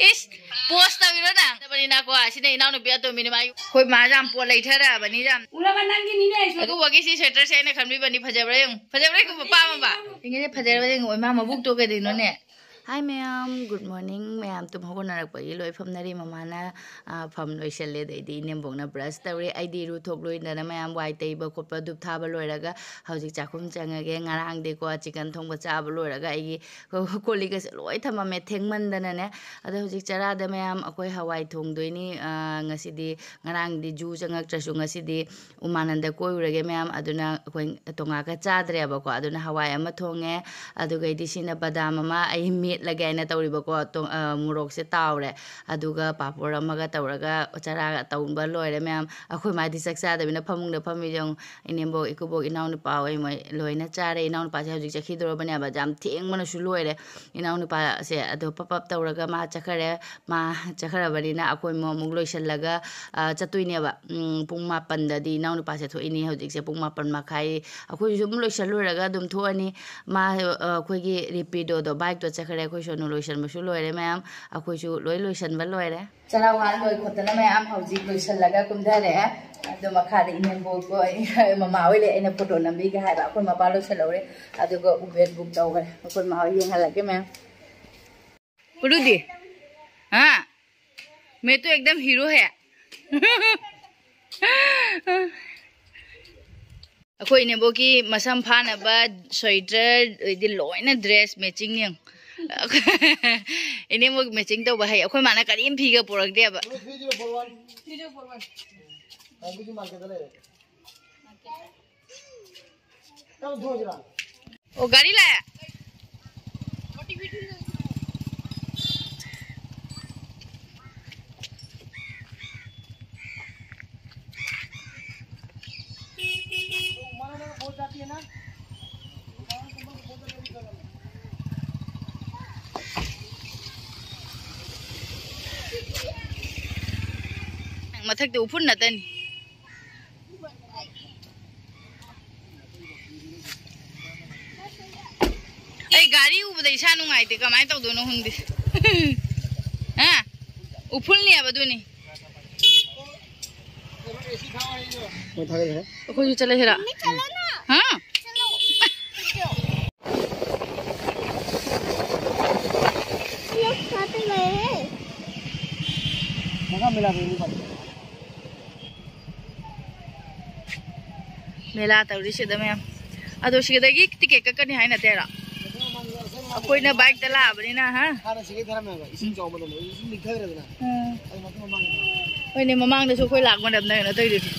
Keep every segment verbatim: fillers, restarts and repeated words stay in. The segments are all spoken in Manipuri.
ꯏꯁ, ꯄꯣꯁ ꯇꯧꯔꯤꯔꯣ ꯅꯪ? ꯕꯅꯤꯅꯀꯣ, ꯁꯤꯅ ꯏꯅꯥꯎꯅꯨꯄꯤ ꯑꯇꯣꯝꯕꯤꯅꯤ, ꯃꯥ ꯑꯩꯈꯣꯏ ꯃꯥꯁꯦ ꯌꯥꯝ ꯄꯣꯠ ꯂꯩꯊꯔꯛꯑꯕꯅꯤ ꯌꯥꯝ꯫ ꯑꯗꯨꯕꯨꯒꯤ ꯁꯤ ꯁ꯭ꯋꯦꯇꯔꯁꯦ ꯑꯩꯅ ꯈꯟꯕꯤꯕꯅꯤ, ꯐꯖꯕ꯭ꯔꯥ ꯌꯦꯡꯉꯨ, ꯐꯖꯕ꯭ꯔꯥ ꯌꯦꯡꯉꯨ, ꯄꯥꯝꯃꯕ? ꯌꯦꯡꯉꯦꯅꯦ, ꯐꯖꯔꯕ ꯌꯦꯡꯉꯨ, ꯏꯃꯥ ꯃꯕꯨꯛꯇꯣ ꯀꯩꯗꯧꯅꯣꯅꯦ? ꯍꯥꯏ ꯃꯌꯥꯝ, ꯒꯨꯗ ꯃꯣꯔꯅꯤꯡ ꯃꯌꯥꯝ꯫ ꯇꯨꯝ ꯍꯧꯒꯠꯅꯔꯛꯄꯒꯤ ꯂꯣꯏ ꯐꯝꯅꯔꯤ꯫ ꯃꯃꯥꯅ, ꯑ, ꯐꯝ ꯂꯣꯏꯁꯜꯂꯦ, ꯑꯗꯩꯗꯤ ꯏꯅꯦꯝꯕꯣꯛꯅ ꯕ꯭ꯔꯁ ꯇꯧꯔꯤ꯫ ꯑꯩꯗꯤ ꯏꯔꯨ ꯊꯣꯛ ꯂꯣꯏꯗꯅ ꯃꯌꯥꯝ ꯋꯥꯏ ꯇꯩꯕ ꯈꯣꯠꯄ ꯙꯨꯞ ꯊꯥꯕ ꯂꯣꯏꯔꯒ ꯍꯧꯖꯤꯛ ꯆꯥꯛꯈꯨꯝ ꯆꯪꯉꯒꯦ꯫ ꯉꯔꯥꯡꯗꯤꯀꯣ ꯆꯤꯀꯟ ꯊꯣꯡꯕ ꯆꯥꯕ ꯂꯣꯏꯔꯒ ꯑꯩꯒꯤ ꯀꯣ-, ꯀꯣꯜ ꯂꯤꯛꯀꯁꯦ ꯂꯣꯏ ꯊꯝꯃꯝꯃꯦ ꯊꯦꯡꯃꯟꯗꯅꯅꯦ꯫ ꯑꯗꯣ ꯍꯧꯖꯤꯛ ꯆꯔꯥꯗ ꯃꯌꯥꯝ ꯑꯩꯈꯣꯏ ꯍꯋꯥꯏ ꯊꯣꯡꯗꯣꯏꯅꯤ꯫ ꯑ, ꯉꯁꯤꯗꯤ, ꯉꯔꯥꯡꯗꯤ ꯖꯨ ꯆꯪꯉꯛꯇ꯭ꯔꯁꯨ ꯉꯁꯤꯗꯤ ꯎꯃꯥꯅꯟꯗ ꯀꯣꯏꯔꯨꯔꯒꯦ ꯃꯌꯥꯝ꯫ ꯑꯗꯨꯅ ꯑꯩꯈꯣꯏ ꯇꯣꯉꯥꯟꯒ ꯆꯥꯗ꯭ꯔꯦꯕꯀꯣ꯫ ꯑꯗꯨꯅ ꯍꯋꯥꯏ ꯑꯃ ꯊꯣꯡꯉꯦ, ꯑꯗꯨꯒꯩꯗꯤ ꯁꯤꯅ ꯕꯗꯥꯝ ꯑꯃ ꯑꯩ ꯃꯦꯠꯂꯒꯦ ꯍꯥꯏꯅ ꯇꯧꯔꯤꯕꯀꯣ꯫ ꯇꯣ-, ꯑ, ꯃꯣꯔꯣꯛꯁꯦ ꯇꯥꯎꯔꯦ, ꯑꯗꯨꯒ ꯄꯥꯄꯣꯔ ꯑꯃꯒ ꯇꯧꯔꯒ ꯆꯔꯥꯒ ꯇꯧꯕ ꯂꯣꯏꯔꯦ ꯃꯌꯥꯝ꯫ ꯑꯩꯈꯣꯏ ꯃꯥꯗꯤ ꯆꯥꯛ ꯆꯥꯗꯕꯤꯅ ꯐꯃꯨꯡꯗ ꯐꯝꯃꯤ ꯌꯦꯡꯉꯨ꯫ ꯏꯅꯦꯝꯕꯣꯛ, ꯏꯀꯨꯕꯣꯛ, ꯏꯅꯥꯎꯅꯨꯄꯥ ꯍꯣꯏ ꯃꯣꯏ ꯂꯣꯏꯅ ꯆꯥꯔꯦ꯫ ꯏꯅꯥꯎꯅꯨꯄꯥꯁꯦ ꯍꯧꯖꯤꯛ ꯆꯠꯈꯤꯗꯧꯔꯕꯅꯦꯕ, ꯌꯥꯝ ꯊꯦꯡꯕꯅꯁꯨ ꯂꯣꯏꯔꯦ꯫ ꯏꯅꯥꯎꯅꯨꯄꯥꯁꯦ ꯑꯗꯣ ꯄꯞ ꯄꯞ ꯇꯧꯔꯒ ꯃꯥ ꯆꯠꯈꯔꯦ꯫ ꯃꯥ ꯆꯠꯈ꯭ꯔꯕꯅꯤꯅ ꯑꯩꯈꯣꯏ ꯑꯃꯨꯛ, ꯑꯃꯨꯛ ꯂꯣꯏꯁꯤꯜꯂꯒ, ꯑ, ꯆꯠꯇꯣꯏꯅꯦꯕ꯫ ꯎꯝ, ꯄꯨꯡ ꯃꯥꯄꯟꯗꯗꯤ ꯏꯅꯥꯎꯅꯨꯄꯥꯁꯦ ꯊꯣꯛꯏꯅꯤ꯫ ꯍꯧꯖꯤꯛꯁꯦ ꯄꯨꯡ ꯃꯥꯄꯟ ꯃꯈꯥꯏ꯫ ꯑꯩꯈꯣꯏꯁꯨ ꯑꯗꯨꯝ ꯂꯣꯏꯁꯤꯜꯂꯨꯔꯒ ꯑꯗꯨꯝ ꯊꯣꯛꯑꯅꯤ꯫ ꯃꯥ, ꯑ, ꯑꯩꯈꯣꯏꯒꯤ ꯔꯤꯄꯤꯗꯣꯗꯣ ꯕꯥꯏꯛꯇꯣ ꯆꯠꯈ꯭ꯔꯦ꯫ ꯑꯩꯈꯣꯏ ꯁꯣꯅꯨ ꯂꯣꯏꯁꯤꯟꯕꯁꯨ ꯂꯣꯏꯔꯦ ꯃꯌꯥꯝ꯫ ꯑꯩꯈꯣꯏꯁꯨ ꯂꯣꯏ ꯂꯣꯏꯁꯤꯟꯕ ꯂꯣꯏꯔꯦ꯫ ꯆꯔꯥ ꯋꯥꯟ ꯂꯣꯏ ꯈꯣꯠꯇꯅ ꯃꯌꯥꯝ ꯍꯧꯖꯤꯛ ꯂꯣꯏꯁꯤꯜꯂꯒ ꯀꯨꯝꯊꯔꯛꯑꯦ꯫ ꯑꯗꯣ ꯃꯈꯥꯗ ꯏꯅꯦꯝꯕꯣꯛ ꯍꯣꯏ, ꯃꯃꯥ ꯍꯣꯏ ꯂꯩ, ꯑꯩꯅ ꯐꯣꯇꯣ ꯅꯝꯕꯤꯒꯦ ꯍꯥꯏꯕ꯫ ꯑꯩꯈꯣꯏ ꯃꯄꯥ ꯂꯣꯏꯁꯤꯜꯍꯧꯔꯦ, ꯑꯗꯨꯒ ꯎꯕꯦꯔ ꯕꯨꯛ ꯇꯧꯈ꯭ꯔꯦ꯫ ꯑꯩꯈꯣꯏ ꯃꯥ ꯍꯣꯏ ꯌꯦꯡꯍꯜꯂꯛꯀꯦ ꯃꯌꯥꯝ꯫ ꯎꯔꯨꯗꯤ? ꯍꯥ? ꯃꯦ ꯇꯨ ꯑꯦꯛꯗꯝ ꯍꯤꯔꯣ ꯍꯦ꯫ ꯑꯩꯈꯣꯏ ꯏꯅꯦꯝꯕꯣꯛꯀꯤ ꯃꯁꯝ ꯐꯥꯅꯕ ꯁ꯭ꯋꯦꯇꯔ, ꯑꯗꯩꯗꯤ ꯂꯣꯏꯅ ꯗ꯭ꯔꯦꯁ ꯃꯦꯆꯤꯡ ꯌꯦꯡꯉꯨ꯫ ꯏꯅꯦꯝꯕꯣꯛ ꯃꯦꯆꯤꯡ ꯇꯧꯕ ꯍꯩ꯫ ꯑꯩꯈꯣꯏ ꯃꯥꯅ ꯀꯔꯤꯝ ꯐꯤꯒ ꯄꯨꯔꯛꯇꯦꯕ꯫ ꯑꯣ, ꯒꯥꯔꯤ ꯂꯥꯛꯑꯦ꯫ ꯃꯊꯛꯇ ꯎꯐꯨꯟ ꯅꯠꯇꯅꯤ꯫ ꯑꯩ ꯒꯥꯔꯤ ꯒꯥꯔꯤ ꯎꯕꯗ ꯏꯁꯥ ꯅꯨꯡꯉꯥꯏꯇꯦ, ꯀꯃꯥꯏꯅ ꯇꯧꯗꯣꯏꯅꯣ ꯈꯪꯗꯦ꯫ ꯍꯥ? ꯎꯐꯨꯜꯅꯦꯕ ꯑꯗꯨꯅꯤ꯫ ꯃꯣꯏ ꯊꯥꯒꯠꯂꯦ꯫ ꯑꯩꯈꯣꯏꯁꯨ ꯆꯠꯂꯁꯤꯔ? ꯍꯥ? ꯃꯦꯂꯥ ꯇꯧꯔꯤꯁꯤꯗ ꯃꯌꯥꯝ꯫ ꯑꯗꯣ ꯁꯤꯗꯒꯤ ꯇꯤꯀꯦꯠ ꯀꯛꯀꯅꯤ ꯍꯥꯏ ꯅꯠꯇꯦꯔꯣ? ꯑꯩꯈꯣꯏꯅ ꯕꯥꯏꯛꯇ ꯂꯥꯛꯑꯕꯅꯤꯅ, ꯍꯥ? ꯍꯥꯟꯅ ꯁꯤꯒꯩ ꯊꯥꯔꯝꯃꯦꯕ, ꯏꯁꯤꯡ ꯆꯥꯎꯕꯗꯅꯦ, ꯏꯁꯤꯡ ꯂꯤꯛꯊꯈ꯭ꯔꯦꯗꯅ꯫ ꯎꯝ꯫ ꯑꯗꯨ ꯃꯊꯪ ꯃꯃꯥꯡꯒꯤ ꯊꯥꯔꯝꯃꯦ꯫ ꯍꯣꯏꯅꯦ, ꯃꯃꯥꯡꯗꯁꯨ ꯑꯩꯈꯣꯏ ꯂꯥꯛꯄ ꯃꯇꯝꯗ ꯀꯩꯅꯣ ꯇꯧꯔꯤꯗꯨꯗꯤ꯫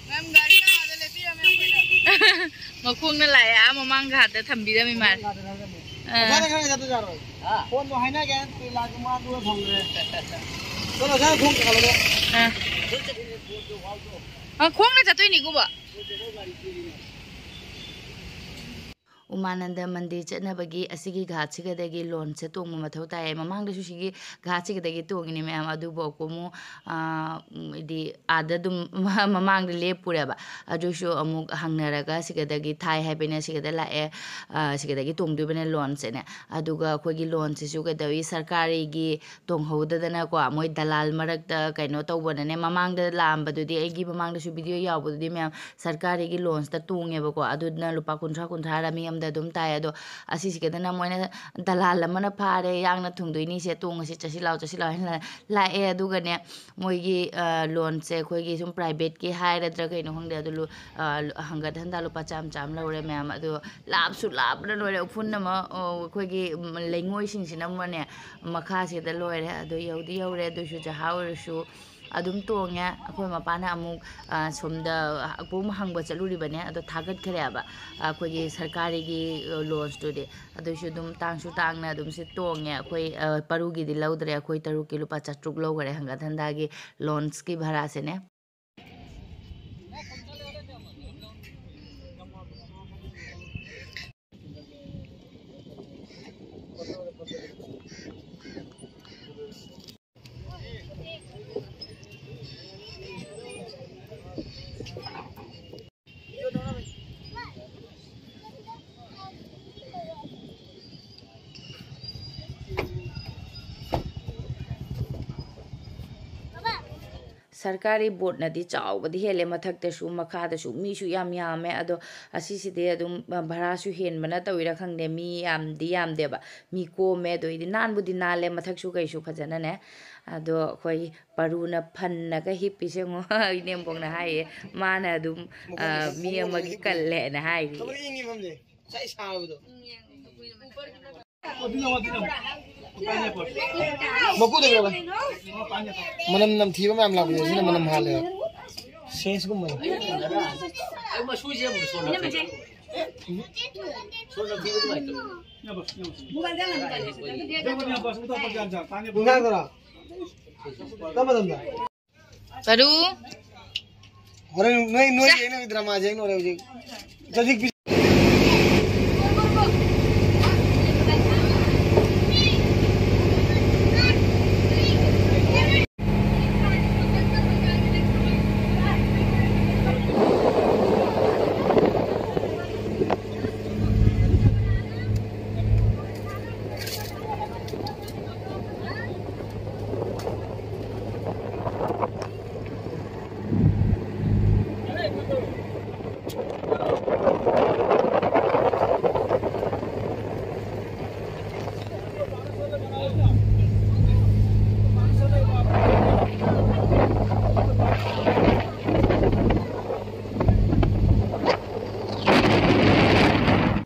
ꯃꯦꯝ, ꯒꯥꯔꯤ ꯂꯥꯛꯑꯗ ꯂꯦꯞꯄꯤꯔꯝꯃꯦ ꯑꯩꯈꯣꯏꯅ꯫ ꯃꯈꯣꯡꯅ ꯂꯥꯛꯑꯦ, ꯑꯥ ꯃꯃꯥꯡ ꯘꯥꯠꯇ ꯊꯝꯕꯤꯔꯝꯃꯤ ꯃꯥꯜꯂꯦ꯫ ꯃꯃꯥꯡ ꯘꯥꯠꯇ ꯊꯝꯕꯤꯔꯝꯃꯦ꯫ ꯑꯥ꯫ ꯃꯁꯥꯅ ꯈꯪꯅ ꯆꯠꯇꯣꯏꯖꯥꯠꯔꯣ? ꯍꯥ? ꯐꯣꯟꯗꯣ ꯍꯥꯏꯅꯒꯦ, ꯂꯥꯛꯑꯒ ꯃꯥ ꯑꯗꯨꯒ ꯊꯝꯈ꯭ꯔꯦ꯫ ꯆꯠꯂꯣ, ꯅꯁꯥꯅ ꯈꯣꯡ ꯀꯥꯈꯠꯂꯣ꯫ ꯑꯥ꯫ ꯑꯥ, ꯈꯣꯡꯅ ꯆꯠꯇꯣꯏꯅꯤꯀꯣ, ꯕꯣ꯫ ꯎꯃꯥꯅꯟꯗ ꯃꯟꯗꯤꯔ ꯆꯠꯅꯕꯒꯤ ꯑꯁꯤꯒꯤ ꯘꯥꯠꯁꯤꯒꯗꯒꯤ ꯂꯣꯟꯁꯦ ꯇꯣꯡꯕ ꯃꯊꯧ ꯇꯥꯏꯌꯦ꯫ ꯃꯃꯥꯡꯗꯁꯨ ꯁꯤꯒꯤ ꯘꯥꯠꯁꯤꯒꯗꯒꯤ ꯇꯣꯡꯉꯤꯅꯦ ꯃꯌꯥꯝ, ꯑꯗꯨꯕꯨ ꯑꯃꯨꯛ, ꯑꯥ, ꯎꯝ, ꯍꯥꯏꯗꯤ ꯑꯥꯗ ꯑꯗꯨꯝ ꯃꯃꯥꯡꯗ ꯂꯦꯞꯄꯨꯔꯦꯕ꯫ ꯑꯗꯨꯁꯨ ꯑꯃꯨꯛ ꯍꯪꯅꯔꯒ ꯁꯤꯒꯗꯒꯤ ꯊꯥꯏ ꯍꯥꯏꯕꯅ ꯁꯤꯒꯗ ꯂꯥꯛꯑꯦ, ꯑꯥ, ꯁꯤꯒꯗꯒꯤ ꯇꯣꯡꯗꯣꯏꯕꯅꯦ ꯂꯣꯟꯁꯦꯅꯦ꯫ ꯑꯗꯨꯒ ꯑꯩꯈꯣꯏꯒꯤ ꯂꯣꯟꯁꯤꯁꯨ ꯀꯩꯗꯧꯏ, ꯁꯔꯀꯥꯔꯒꯤ ꯇꯣꯡꯍꯧꯗꯗꯅꯀꯣ, ꯃꯣꯏ ꯗꯂꯥꯜ ꯃꯔꯛꯇ ꯀꯩꯅꯣ ꯇꯧꯕꯅꯅꯦ꯫ ꯃꯃꯥꯡꯗ ꯂꯥꯛꯑꯝꯕꯗꯨꯗꯤ, ꯑꯩꯒꯤ ꯃꯃꯥꯡꯗꯁꯨ ꯚꯤꯗꯤꯑꯣ ꯌꯥꯎꯕꯗꯨꯗꯤ ꯃꯌꯥꯝ ꯁꯔꯀꯥꯔꯒꯤ ꯂꯣꯟꯁꯇ ꯇꯣꯡꯉꯦꯕꯀꯣ꯫ ꯑꯗꯨꯗꯨꯅ ꯂꯨꯄꯥ ꯀꯨꯟꯊ꯭ꯔꯥ ꯀꯨꯟꯊ꯭ꯔꯥꯔ ꯃꯤ ꯑꯃꯗ ꯑꯗꯨꯝ ꯇꯥꯏ꯫ ꯑꯗꯣ ꯑꯁꯤꯁꯤꯒꯗꯅ ꯃꯣꯏꯅ ꯗꯂꯥꯜ ꯑꯃꯅ ꯐꯥꯔꯦ, ꯌꯥꯡꯅ ꯊꯨꯡꯗꯣꯏꯅꯤ ꯁꯦ, ꯇꯣꯡꯉꯁꯤ, ꯆꯠꯁꯤ ꯂꯥꯎ, ꯆꯠꯁꯤ ꯂꯥꯎ ꯍꯥꯏꯅ ꯂꯥꯛꯑꯦ꯫ ꯑꯗꯨꯒꯅꯦ, ꯃꯣꯏꯒꯤ, ꯑ, ꯂꯣꯟꯁꯦ ꯑꯩꯈꯣꯏꯒꯤ ꯁꯨꯝ ꯄ꯭ꯔꯥꯏꯚꯦꯠꯀꯤ ꯍꯥꯏꯔꯗ꯭ꯔꯥ ꯀꯩꯅꯣ ꯈꯪꯗꯦ, ꯑꯗꯨ ꯂꯨ-, ꯑ, ꯍꯪꯒꯠ ꯍꯟꯗ ꯂꯨꯄꯥ ꯆꯥꯝꯃ ꯆꯥꯝꯃ ꯂꯧꯔꯦ ꯃꯌꯥꯝ꯫ ꯑꯗꯣ ꯂꯥꯞꯁꯨ ꯂꯥꯞꯄꯅ ꯂꯣꯏꯔꯦ, ꯎꯐꯨꯟ ꯑꯃ, ꯑ, ꯑꯩꯈꯣꯏꯒꯤ, ꯎꯝ, ꯂꯩꯉꯣꯏꯁꯤꯡꯁꯤꯅ ꯑꯃꯅꯦ ꯃꯈꯥꯁꯤꯗ ꯂꯣꯏꯔꯦ꯫ ꯑꯗꯣ ꯌꯧꯗꯤ ꯌꯧꯔꯦ, ꯑꯗꯨꯁꯨ ꯖꯍꯥ ꯑꯣꯏꯔꯁꯨ ꯑꯗꯨꯝ ꯇꯣꯡꯉꯦ꯫ ꯑꯩꯈꯣꯏ ꯃꯄꯥꯅ ꯑꯃꯨꯛ, ꯑ, ꯁꯣꯝꯗ ꯑꯄꯣꯝ ꯍꯪꯕ ꯆꯠꯂꯨꯔꯤꯕꯅꯦ, ꯑꯗꯣ ꯊꯥꯒꯠꯈ꯭ꯔꯦꯕ ꯑꯩꯈꯣꯏꯒꯤ ꯁꯔꯀꯥꯔꯤꯒꯤ ꯂꯣꯟꯁꯇꯨꯗꯤ꯫ ꯑꯗꯨꯏꯁꯨ ꯑꯗꯨꯝ ꯇꯥꯡꯁꯨ ꯇꯥꯡꯅ ꯑꯗꯨꯝ ꯁꯤ ꯇꯣꯡꯉꯦ꯫ ꯑꯩꯈꯣꯏ, ꯑ, ꯄꯔꯨꯒꯤꯗꯤ ꯂꯧꯗ꯭ꯔꯦ, ꯑꯩꯈꯣꯏ ꯇꯔꯨꯛꯀꯤ ꯂꯨꯄꯥ ꯆꯥꯇ꯭ꯔꯨꯛ ꯂꯧꯈꯔꯦ ꯍꯪꯒꯠ ꯍꯟꯗꯥꯒꯤ ꯂꯣꯟꯁꯀꯤ ꯚꯔꯥꯁꯤꯅꯦ꯫ ꯁꯔꯀꯥꯔꯤ ꯕꯣꯠꯅꯗꯤ ꯆꯥꯎꯕꯗꯤ ꯍꯦꯜꯂꯦ, ꯃꯊꯛꯇꯁꯨ ꯃꯈꯥꯗꯁꯨ ꯃꯤꯁꯨ ꯌꯥꯝ ꯌꯥꯝꯃꯦ꯫ ꯑꯗꯣ ꯑꯁꯤꯁꯤꯗꯤ ꯑꯗꯨꯝ, ꯑ, ꯚꯔꯥꯁꯨ ꯍꯦꯟꯕꯅ ꯇꯧꯔꯤꯔꯥ ꯈꯪꯗꯦ, ꯃꯤ ꯌꯥꯝꯗꯤ ꯌꯥꯝꯗꯦꯕ, ꯃꯤ ꯀꯣꯝꯃꯦ꯫ ꯑꯗꯨ ꯑꯣꯏꯗꯤ ꯅꯥꯟꯕꯨꯗꯤ ꯅꯥꯜꯂꯦ ꯃꯊꯛꯁꯨ ꯀꯩꯁꯨ ꯐꯖꯅꯅꯦ꯫ ꯑꯗꯣ ꯑꯩꯈꯣꯏ ꯄꯔꯨꯅ ꯐꯟꯅꯒ ꯍꯤꯞꯄꯤꯁꯦ ꯌꯦꯡꯉꯣ꯫ ꯏꯅꯦꯝꯕꯣꯛꯅ ꯍꯥꯏꯌꯦ, ꯃꯥꯅ ꯑꯗꯨꯝ, ꯑ, ꯃꯤ ꯑꯃꯒꯤ ꯀꯜꯂꯦꯅ ꯍꯥꯏꯔꯤ꯫ ꯃꯀꯨꯗ ꯀꯩꯗꯧꯕ? ꯃꯅꯝ ꯅꯝꯊꯤꯕ ꯃꯌꯥꯝ ꯂꯥꯛꯄꯁꯦ, ꯁꯤꯅ ꯃꯅꯝ ꯍꯥꯜꯂꯦꯕ꯫ ꯁꯦꯟꯁꯀꯨꯝꯕꯅꯤ꯫ ꯉꯥꯏꯈꯣꯔꯣ꯫ ꯀꯔꯝꯕ ꯂꯝꯗ? ꯄꯔꯨ꯫ ꯍꯣꯔꯦꯟ ꯅꯣꯏ, ꯅꯣꯏ ꯆꯥ꯫ ꯌꯦꯡꯅꯕ drama ꯌꯦꯡ ꯂꯣꯏꯔꯦ ꯍꯧꯖꯤꯛ꯫ ꯆꯖꯤꯛ ꯄꯤ-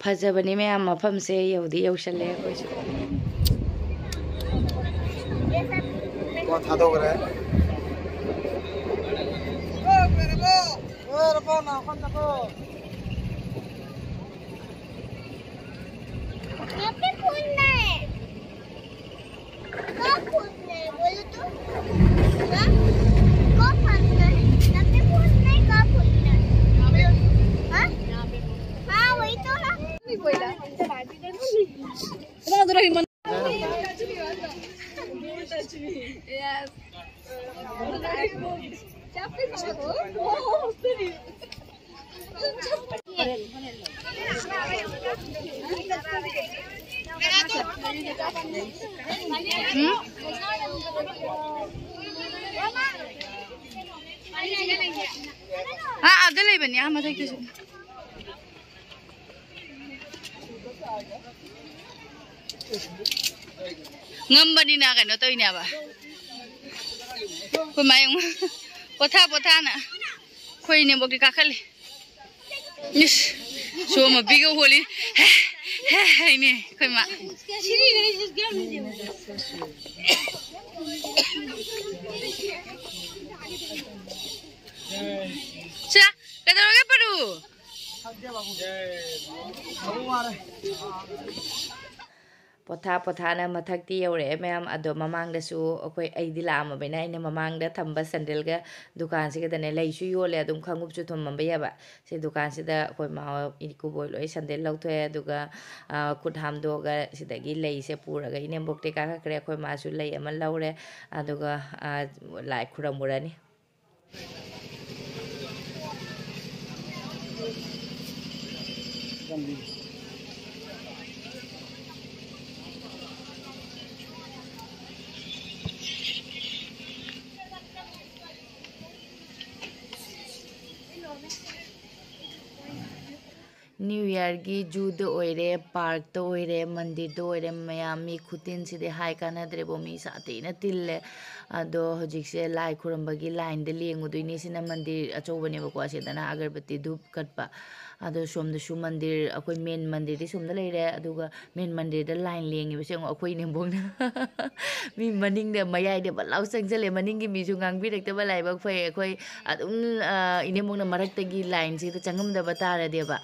ꯐꯖꯕꯅꯤ ꯃꯌꯥꯝ, ꯃꯐꯝꯁꯦ ꯌꯧꯗꯤ ꯌꯧꯁꯜꯂꯦ ꯑꯩꯈꯣꯏꯁꯨ꯫ ꯀꯣ ꯊꯥꯗꯣꯛꯈ꯭ꯔꯦ꯫ यहाँ पे फोन नहीं है। कहाँ फोन नहीं है? बोलो तो। हाँ? कहाँ फोन नहीं है? यहाँ पे फोन नहीं, कहाँ फोन नहीं है? बोलो। हाँ? हाँ, वही तो है। नहीं बोला। Yes. ꯑꯥ, ꯑꯥꯗ ꯂꯩꯕꯅꯦ, ꯑꯥ ꯃꯊꯛꯇꯁꯨ꯫ ꯉꯝꯕꯅꯤꯅ ꯀꯩꯅꯣ ꯇꯧꯔꯤꯅꯦꯕ꯫ ꯑꯩꯈꯣꯏ ꯃꯥ ꯌꯦꯡꯉꯨ꯫ ꯄꯣꯊꯥ ꯄꯣꯊꯥꯅ ꯑꯩꯈꯣꯏ ꯏꯅꯦꯝꯕꯣꯛꯇꯤ ꯀꯥꯈꯠꯂꯤ꯫ ꯏꯁ, ꯁꯣꯝ ꯃꯄꯤꯒ ꯍꯣꯜꯂꯤ꯫ ꯍꯦ, ꯍꯦ ꯍꯥꯏꯅꯦ ꯑꯩꯈꯣꯏ ꯃꯥ꯫ ꯁꯦ, ꯀꯩꯗꯧꯔꯒꯦ ꯄꯔꯨ? ꯄꯣꯊꯥ ꯄꯣꯊꯥꯅ ꯃꯊꯛꯇꯤ ꯌꯧꯔꯛꯑꯦ ꯃꯌꯥꯝ꯫ ꯑꯗꯣ ꯃꯃꯥꯡꯗꯁꯨ ꯑꯩꯈꯣꯏ, ꯑꯩꯗꯤ ꯂꯥꯛꯑꯝꯃꯕꯅꯤꯅ ꯑꯩꯅ ꯃꯃꯥꯡꯗ ꯊꯝꯕ ꯁꯦꯟꯗꯜꯒ ꯗꯨꯀꯥꯟꯁꯤꯒꯗꯅꯦ, ꯂꯩꯁꯨ ꯌꯣꯜꯂꯦ ꯑꯗꯨꯝ, ꯈꯣꯡꯎꯞꯁꯨ ꯊꯝꯃꯝꯕ ꯌꯥꯕ꯫ ꯁꯤ ꯗꯨꯀꯥꯟꯁꯤꯗ ꯑꯩꯈꯣꯏ ꯃꯥ ꯍꯣꯏ, ꯏꯀꯨꯕꯣꯏ ꯂꯣꯏ ꯁꯦꯟꯗꯜ ꯂꯧꯊꯣꯛꯑꯦ꯫ ꯑꯗꯨꯒ, ꯑ, ꯈꯨꯠ ꯍꯥꯝꯗꯣꯛꯑꯒ ꯁꯤꯗꯒꯤ ꯂꯩꯁꯦ ꯄꯨꯔꯒ ꯏꯅꯦꯝꯕꯣꯛꯇꯤ ꯀꯥꯈꯠꯈ꯭ꯔꯦ꯫ ꯑꯩꯈꯣꯏ ꯃꯥꯁꯨ ꯂꯩ ꯑꯃ ꯂꯧꯔꯦ꯫ ꯑꯗꯨꯒ, ꯑ, ꯂꯥꯏ ꯈꯨꯔꯝꯃꯨꯔꯅꯤ꯫ ꯅ꯭ꯌꯨ ꯌꯔꯒꯤ ꯖꯨꯗ ꯑꯣꯏꯔꯦ, ꯄꯥꯔꯛꯇ ꯑꯣꯏꯔꯦ, ꯃꯟꯗꯤꯔꯗ ꯑꯣꯏꯔꯦ, ꯃꯌꯥꯝ ꯃꯤ ꯈꯨꯇꯤꯟꯁꯤꯗꯤ ꯍꯥꯏ ꯀꯥꯟꯅꯗ꯭ꯔꯦꯕꯣ, ꯃꯤ ꯁꯥꯊꯤꯅ ꯇꯤꯜꯂꯦ꯫ ꯑꯗꯣ ꯍꯧꯖꯤꯛꯁꯦ ꯂꯥꯏ ꯈꯨꯔꯝꯕꯒꯤ ꯂꯥꯏꯟꯗ ꯂꯦꯡꯉꯨꯗꯣꯏꯅꯤ꯫ ꯁꯤꯅ ꯃꯟꯗꯤꯔ ꯑꯆꯧꯕꯅꯦꯕꯀꯣ, ꯑꯁꯤꯗꯅ ꯑꯒꯔꯕꯇꯤ ꯙꯨꯞ ꯀꯠꯄ꯫ ꯑꯗꯣ ꯁꯣꯝꯗꯁꯨ ꯃꯟꯗꯤꯔ, ꯑꯩꯈꯣꯏ ꯃꯦꯟ ꯃꯟꯗꯤꯔꯗꯤ ꯁꯣꯝꯗ ꯂꯩꯔꯦ, ꯑꯗꯨꯒ ꯃꯦꯟ ꯃꯟꯗꯤꯔꯗ ꯂꯥꯏꯟ ꯂꯦꯡꯉꯤꯕꯁꯦ ꯌꯦꯡꯉꯣ, ꯑꯩꯈꯣꯏ ꯏꯅꯦꯝꯕꯣꯛꯅ ꯃꯤ ꯃꯅꯤꯡꯗ, ꯃꯌꯥꯏꯗ ꯕꯠ ꯂꯥꯎ ꯆꯪꯁꯤꯜꯂꯦ꯫ ꯃꯅꯤꯡꯒꯤ ꯃꯤꯁꯨ ꯉꯥꯡꯕꯤꯔꯛꯇꯕ, ꯂꯥꯏꯕꯛ ꯐꯩ꯫ ꯑꯩꯈꯣꯏ ꯑꯗꯨꯝ, ꯑ, ꯏꯅꯦꯝꯕꯣꯛꯅ ꯃꯔꯛꯇꯒꯤ ꯂꯥꯏꯟꯁꯤꯗ ꯆꯪꯉꯝꯗꯕ ꯇꯥꯔꯗꯤꯕ,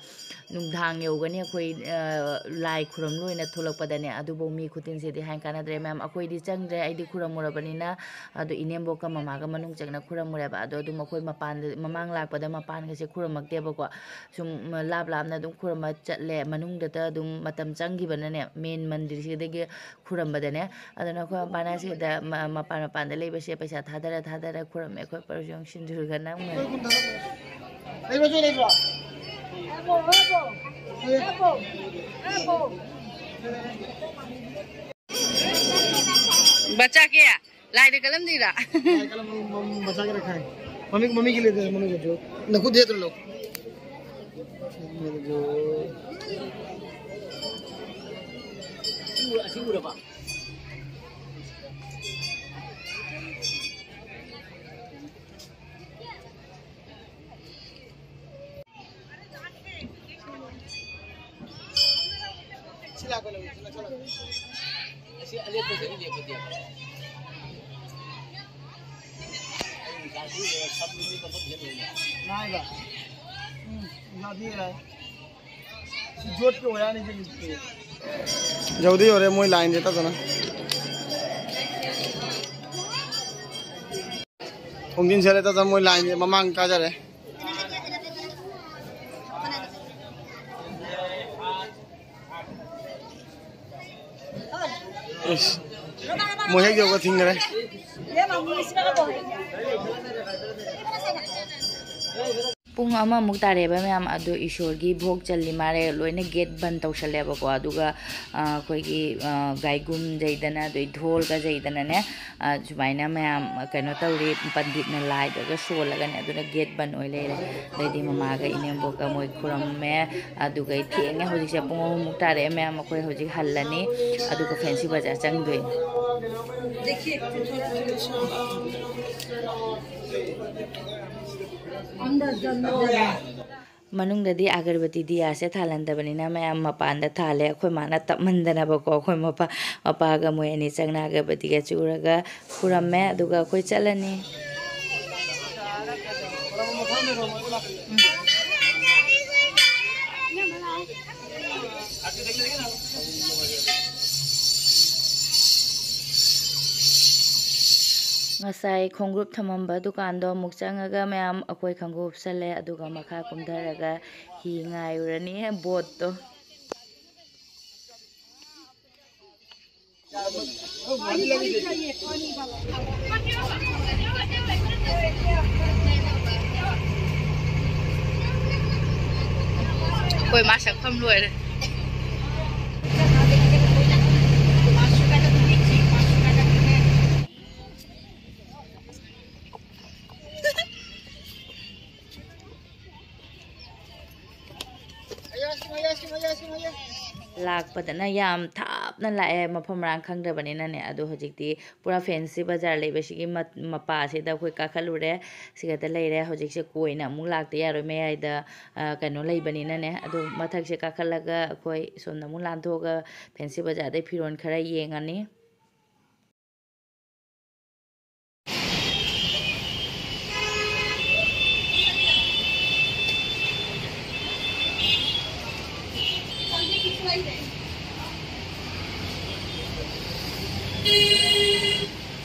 ꯅꯨꯡꯗꯥꯡ ꯌꯧꯒꯅꯤ ꯑꯩꯈꯣꯏ, ꯑ, ꯂꯥꯏ ꯈꯨꯔꯝ ꯂꯣꯏꯅ ꯊꯣꯛꯂꯛꯄꯗꯅꯦ꯫ ꯑꯗꯨꯕꯨ ꯃꯤ ꯈꯨꯇꯤꯟꯁꯤꯗꯤ ꯍꯥꯏ ꯀꯥꯟꯅꯗ꯭ꯔꯦ ꯃꯌꯥꯝ꯫ ꯑꯩꯈꯣꯏꯗꯤ ꯆꯪꯗ꯭ꯔꯦ, ꯑꯩꯗꯤ ꯈꯨꯔꯝꯃꯨꯔꯕꯅꯤꯅ꯫ ꯑꯗꯣ ꯏꯅꯦꯝꯕꯣꯛꯀ ꯃꯃꯥꯒ ꯃꯅꯨꯡ ꯆꯪꯅ ꯈꯨꯔꯝꯃꯨꯔꯦꯕ꯫ ꯑꯗꯣ ꯑꯗꯨꯝ ꯑꯩꯈꯣꯏ ꯃꯄꯥꯟꯗ, ꯃꯃꯥꯡ ꯂꯥꯛꯄꯗ ꯃꯄꯥꯟꯒꯁꯦ ꯈꯨꯔꯝꯃꯛꯇꯦꯕꯀꯣ꯫ ꯁꯨꯝ ꯂꯥꯞ ꯂꯥꯞꯅ ꯑꯗꯨꯝ ꯈꯨꯔꯝꯃ ꯆꯠꯂꯦ꯫ ꯃꯅꯨꯡꯗꯇ ꯑꯗꯨꯝ ꯃꯇꯝ ꯆꯪꯈꯤꯕꯅꯅꯦ, ꯃꯦꯟ ꯃꯟꯗꯤꯔꯁꯤꯗꯒꯤ ꯈꯨꯔꯝꯕꯗꯅꯦ꯫ ꯑꯗꯨꯅ ꯑꯩꯈꯣꯏ ꯃꯄꯥꯟ ꯑꯁꯤꯗ ꯃ-, ꯃꯄꯥꯟ ꯃꯄꯥꯟꯗ ꯂꯩꯕꯁꯦ ꯄꯩꯁꯥ ꯊꯥꯗꯔ ꯊꯥꯗꯔ ꯈꯨꯔꯝꯃꯦ ꯑꯩꯈꯣꯏ ꯄꯔꯁꯨꯡ ꯁꯤꯡꯖꯨꯒ ꯅꯝꯃꯦ꯫ ꯂꯩꯕ꯭ꯔꯣ, ꯆꯦ, ꯂꯩꯕ꯭ꯔꯣ? ꯕꯆꯥ ꯀꯌꯥ? ꯂꯥꯏꯗ ꯀꯠꯂꯝꯗꯣꯏꯔꯥ? ꯂꯥꯏ ꯀꯠꯂꯝ-, ꯃ-, ꯃ-, ꯕꯆꯥ ꯀꯌꯥ ꯈꯥꯏ? मम्मी को, मम्मी के लिए दे, मम्मी को जो। नखु दे तो लो। ꯌꯧꯗꯤ ꯌꯧꯔꯦ ꯃꯣꯏ ꯂꯥꯏꯟꯁꯦ ꯇꯠꯇꯅ꯫ ꯊꯣꯡꯖꯤꯟ ꯁꯦꯔꯦ ꯇꯠꯇꯅ ꯃꯣꯏ ꯂꯥꯏꯟꯁꯦ ꯃꯃꯥꯡ ꯀꯥꯖꯔꯦ꯫ ꯏꯁ, ꯃꯣꯏ ꯍꯦꯛ ꯌꯧꯕ ꯊꯤꯡꯈ꯭ꯔꯦ꯫ ꯄꯨꯡ ꯑꯃꯃꯨꯛ ꯇꯥꯔꯦꯕ ꯃꯌꯥꯝ꯫ ꯑꯗꯣ ꯏꯁꯣꯔꯒꯤ ꯚꯣꯛ ꯆꯜꯂꯤ ꯃꯥꯜꯂꯦ꯫ ꯂꯣꯏꯅ ꯒꯦꯠ ꯕꯟ ꯇꯧꯁꯜꯂꯦꯕꯀꯣ꯫ ꯑꯗꯨꯒ, ꯑ, ꯑꯩꯈꯣꯏꯒꯤ, ꯑ, ꯒꯥꯏꯒꯨꯝ ꯌꯩꯗꯅ, ꯑꯗꯩ ꯙꯣꯜꯒ ꯌꯩꯗꯅꯅꯦ, ꯑ, ꯁꯨꯃꯥꯏꯅ ꯃꯌꯥꯝ, ꯑ, ꯀꯩꯅꯣ ꯇꯧꯔꯤ꯫ ꯄꯟꯗꯤꯠꯅ ꯂꯥꯏꯗꯒ ꯁꯣꯜꯂꯒꯅꯦ꯫ ꯑꯗꯨꯅ ꯒꯦꯠ ꯕꯟ ꯑꯣꯏ ꯂꯩꯔꯦ꯫ ꯑꯗꯩꯗꯤ ꯃꯃꯥꯒ ꯏꯅꯦꯝꯕꯣꯛꯀ ꯃꯣꯏ ꯈꯨꯔꯝꯃꯦ꯫ ꯑꯗꯨꯒ ꯑꯩ ꯊꯦꯡꯉꯦ꯫ ꯍꯧꯖꯤꯛꯁꯦ ꯄꯨꯡ ꯑꯍꯨꯝꯃꯨꯛ ꯇꯥꯔꯛꯑꯦ ꯃꯌꯥꯝ꯫ ꯑꯩꯈꯣꯏ ꯍꯧꯖꯤꯛ ꯍꯜꯂꯅꯤ꯫ ꯑꯗꯨꯒ ꯐꯦꯟꯁꯤ ꯕꯖꯥꯔ ꯆꯪꯗꯣꯏꯅꯤ꯫ ꯃꯅꯨꯡꯗꯗꯤ ꯑꯒꯔꯕꯇꯤ ꯗꯤꯌꯥꯁꯦ ꯊꯥꯜꯍꯟꯗꯕꯅꯤꯅ ꯃꯌꯥꯝ ꯃꯄꯥꯟꯗ ꯊꯥꯜꯂꯦ꯫ ꯑꯩꯈꯣꯏ ꯃꯥꯅ ꯇꯞꯃꯟꯗꯅꯕꯀꯣ, ꯑꯩꯈꯣꯏ ꯃꯄꯥ, ꯃꯄꯥꯒ ꯃꯣꯏ ꯑꯅꯤ ꯆꯪꯅ ꯑꯒꯔꯕꯇꯤꯒ ꯆꯨꯔꯒ ꯈꯨꯔꯝꯃꯦ꯫ ꯑꯗꯨꯒ ꯑꯩꯈꯣꯏ ꯆꯠꯂꯅꯤ꯫ ꯉꯁꯥꯏ ꯈꯣꯡꯒ꯭ꯔꯨꯞ ꯊꯝꯃꯝꯕ ꯗꯨꯀꯥꯟꯗꯣ ꯑꯃꯨꯛ ꯆꯪꯉꯒ ꯃꯌꯥꯝ ꯑꯩꯈꯣꯏ ꯈꯣꯡꯒ꯭ꯔꯨꯞ ꯁꯠꯂꯦ꯫ ꯑꯗꯨꯒ ꯃꯈꯥ ꯀꯨꯝꯊꯔꯒ ꯍꯤ ꯉꯥꯏꯔꯨꯔꯅꯤ, ꯕꯣꯠꯇꯣ꯫ ꯑꯩꯈꯣꯏ ꯃꯥ ꯁꯛꯐꯝ ꯂꯣꯏꯔꯦ꯫ ꯂꯥꯛꯄꯗꯅ ꯌꯥꯝ ꯊꯥꯞꯅ ꯂꯥꯛꯑꯦ, ꯃꯐꯝ ꯃꯔꯥꯡ ꯈꯪꯗꯕꯅꯤꯅꯅꯦ꯫ ꯑꯗꯣ ꯍꯧꯖꯤꯛꯇꯤ ꯄꯨꯔꯥ ꯐꯦꯟꯁꯤ ꯕꯖꯥꯔ ꯂꯩꯕꯁꯤꯒꯤ ꯃ-, ꯃꯄꯥꯁꯤꯗ ꯑꯩꯈꯣꯏ ꯀꯥꯈꯠꯂꯨꯔꯦ꯫ ꯁꯤꯒꯗ ꯂꯩꯔꯦ꯫ ꯍꯧꯖꯤꯛꯁꯦ ꯀꯣꯏꯅ ꯑꯃꯨꯛ ꯂꯥꯛꯇ ꯌꯥꯔꯣꯏ, ꯃꯌꯥꯏꯗ, ꯑ, ꯀꯩꯅꯣ ꯂꯩꯕꯅꯤꯅꯅꯦ꯫ ꯑꯗꯣ ꯃꯊꯛꯁꯦ ꯀꯥꯈꯠꯂꯒ ꯑꯩꯈꯣꯏ ꯁꯣꯝꯗ ꯑꯃꯨꯛ ꯂꯥꯟꯊꯣꯛꯑꯒ ꯐꯦꯟꯁꯤ ꯕꯖꯥꯔꯗꯩ ꯐꯤꯔꯣꯜ ꯈꯔ ꯌꯦꯡꯉꯅꯤ꯫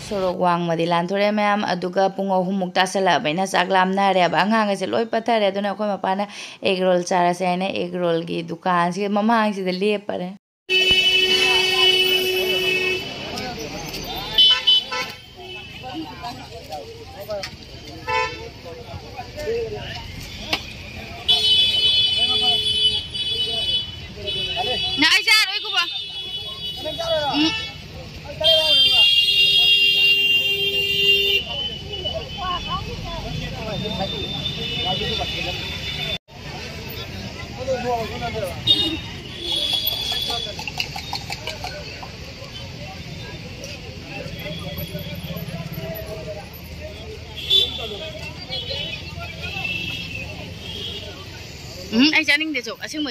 ꯁꯣꯔꯣꯛ ꯋꯥꯡꯃꯗꯤ ꯂꯥꯟꯊꯣꯔꯛꯑꯦ ꯃꯌꯥꯝ꯫ ꯑꯗꯨꯒ ꯄꯨꯡ ꯑꯍꯨꯝꯃꯨꯛ ꯇꯥꯁꯜꯂꯛꯑꯕꯅꯤꯅ ꯆꯥꯛ ꯂꯥꯝꯅꯔꯦꯕ꯫ ꯑꯉꯥꯡꯒꯁꯦ ꯂꯣꯏ ꯄꯠꯊꯔꯦ꯫ ꯑꯗꯨꯅ ꯑꯩꯈꯣꯏ ꯃꯄꯥꯅ ꯑꯦꯒ ꯔꯣꯜ ꯆꯥꯔꯁꯦ ꯍꯥꯏꯅ ꯑꯦꯒ ꯔꯣꯜꯒꯤ ꯗꯨꯀꯥꯟꯁꯤꯒꯤ ꯃꯃꯥꯡꯁꯤꯗ ꯂꯦꯞꯄꯔꯦ꯫ ꯅ ꯑꯩ ꯆꯥꯔꯣꯏ ꯀꯨꯕ꯫ ꯎꯝ꯫ ꯎꯝ, ꯑꯩ ꯆꯥꯅꯤꯡꯗꯦ ꯆꯧ, ꯑꯁꯦꯡꯕ꯫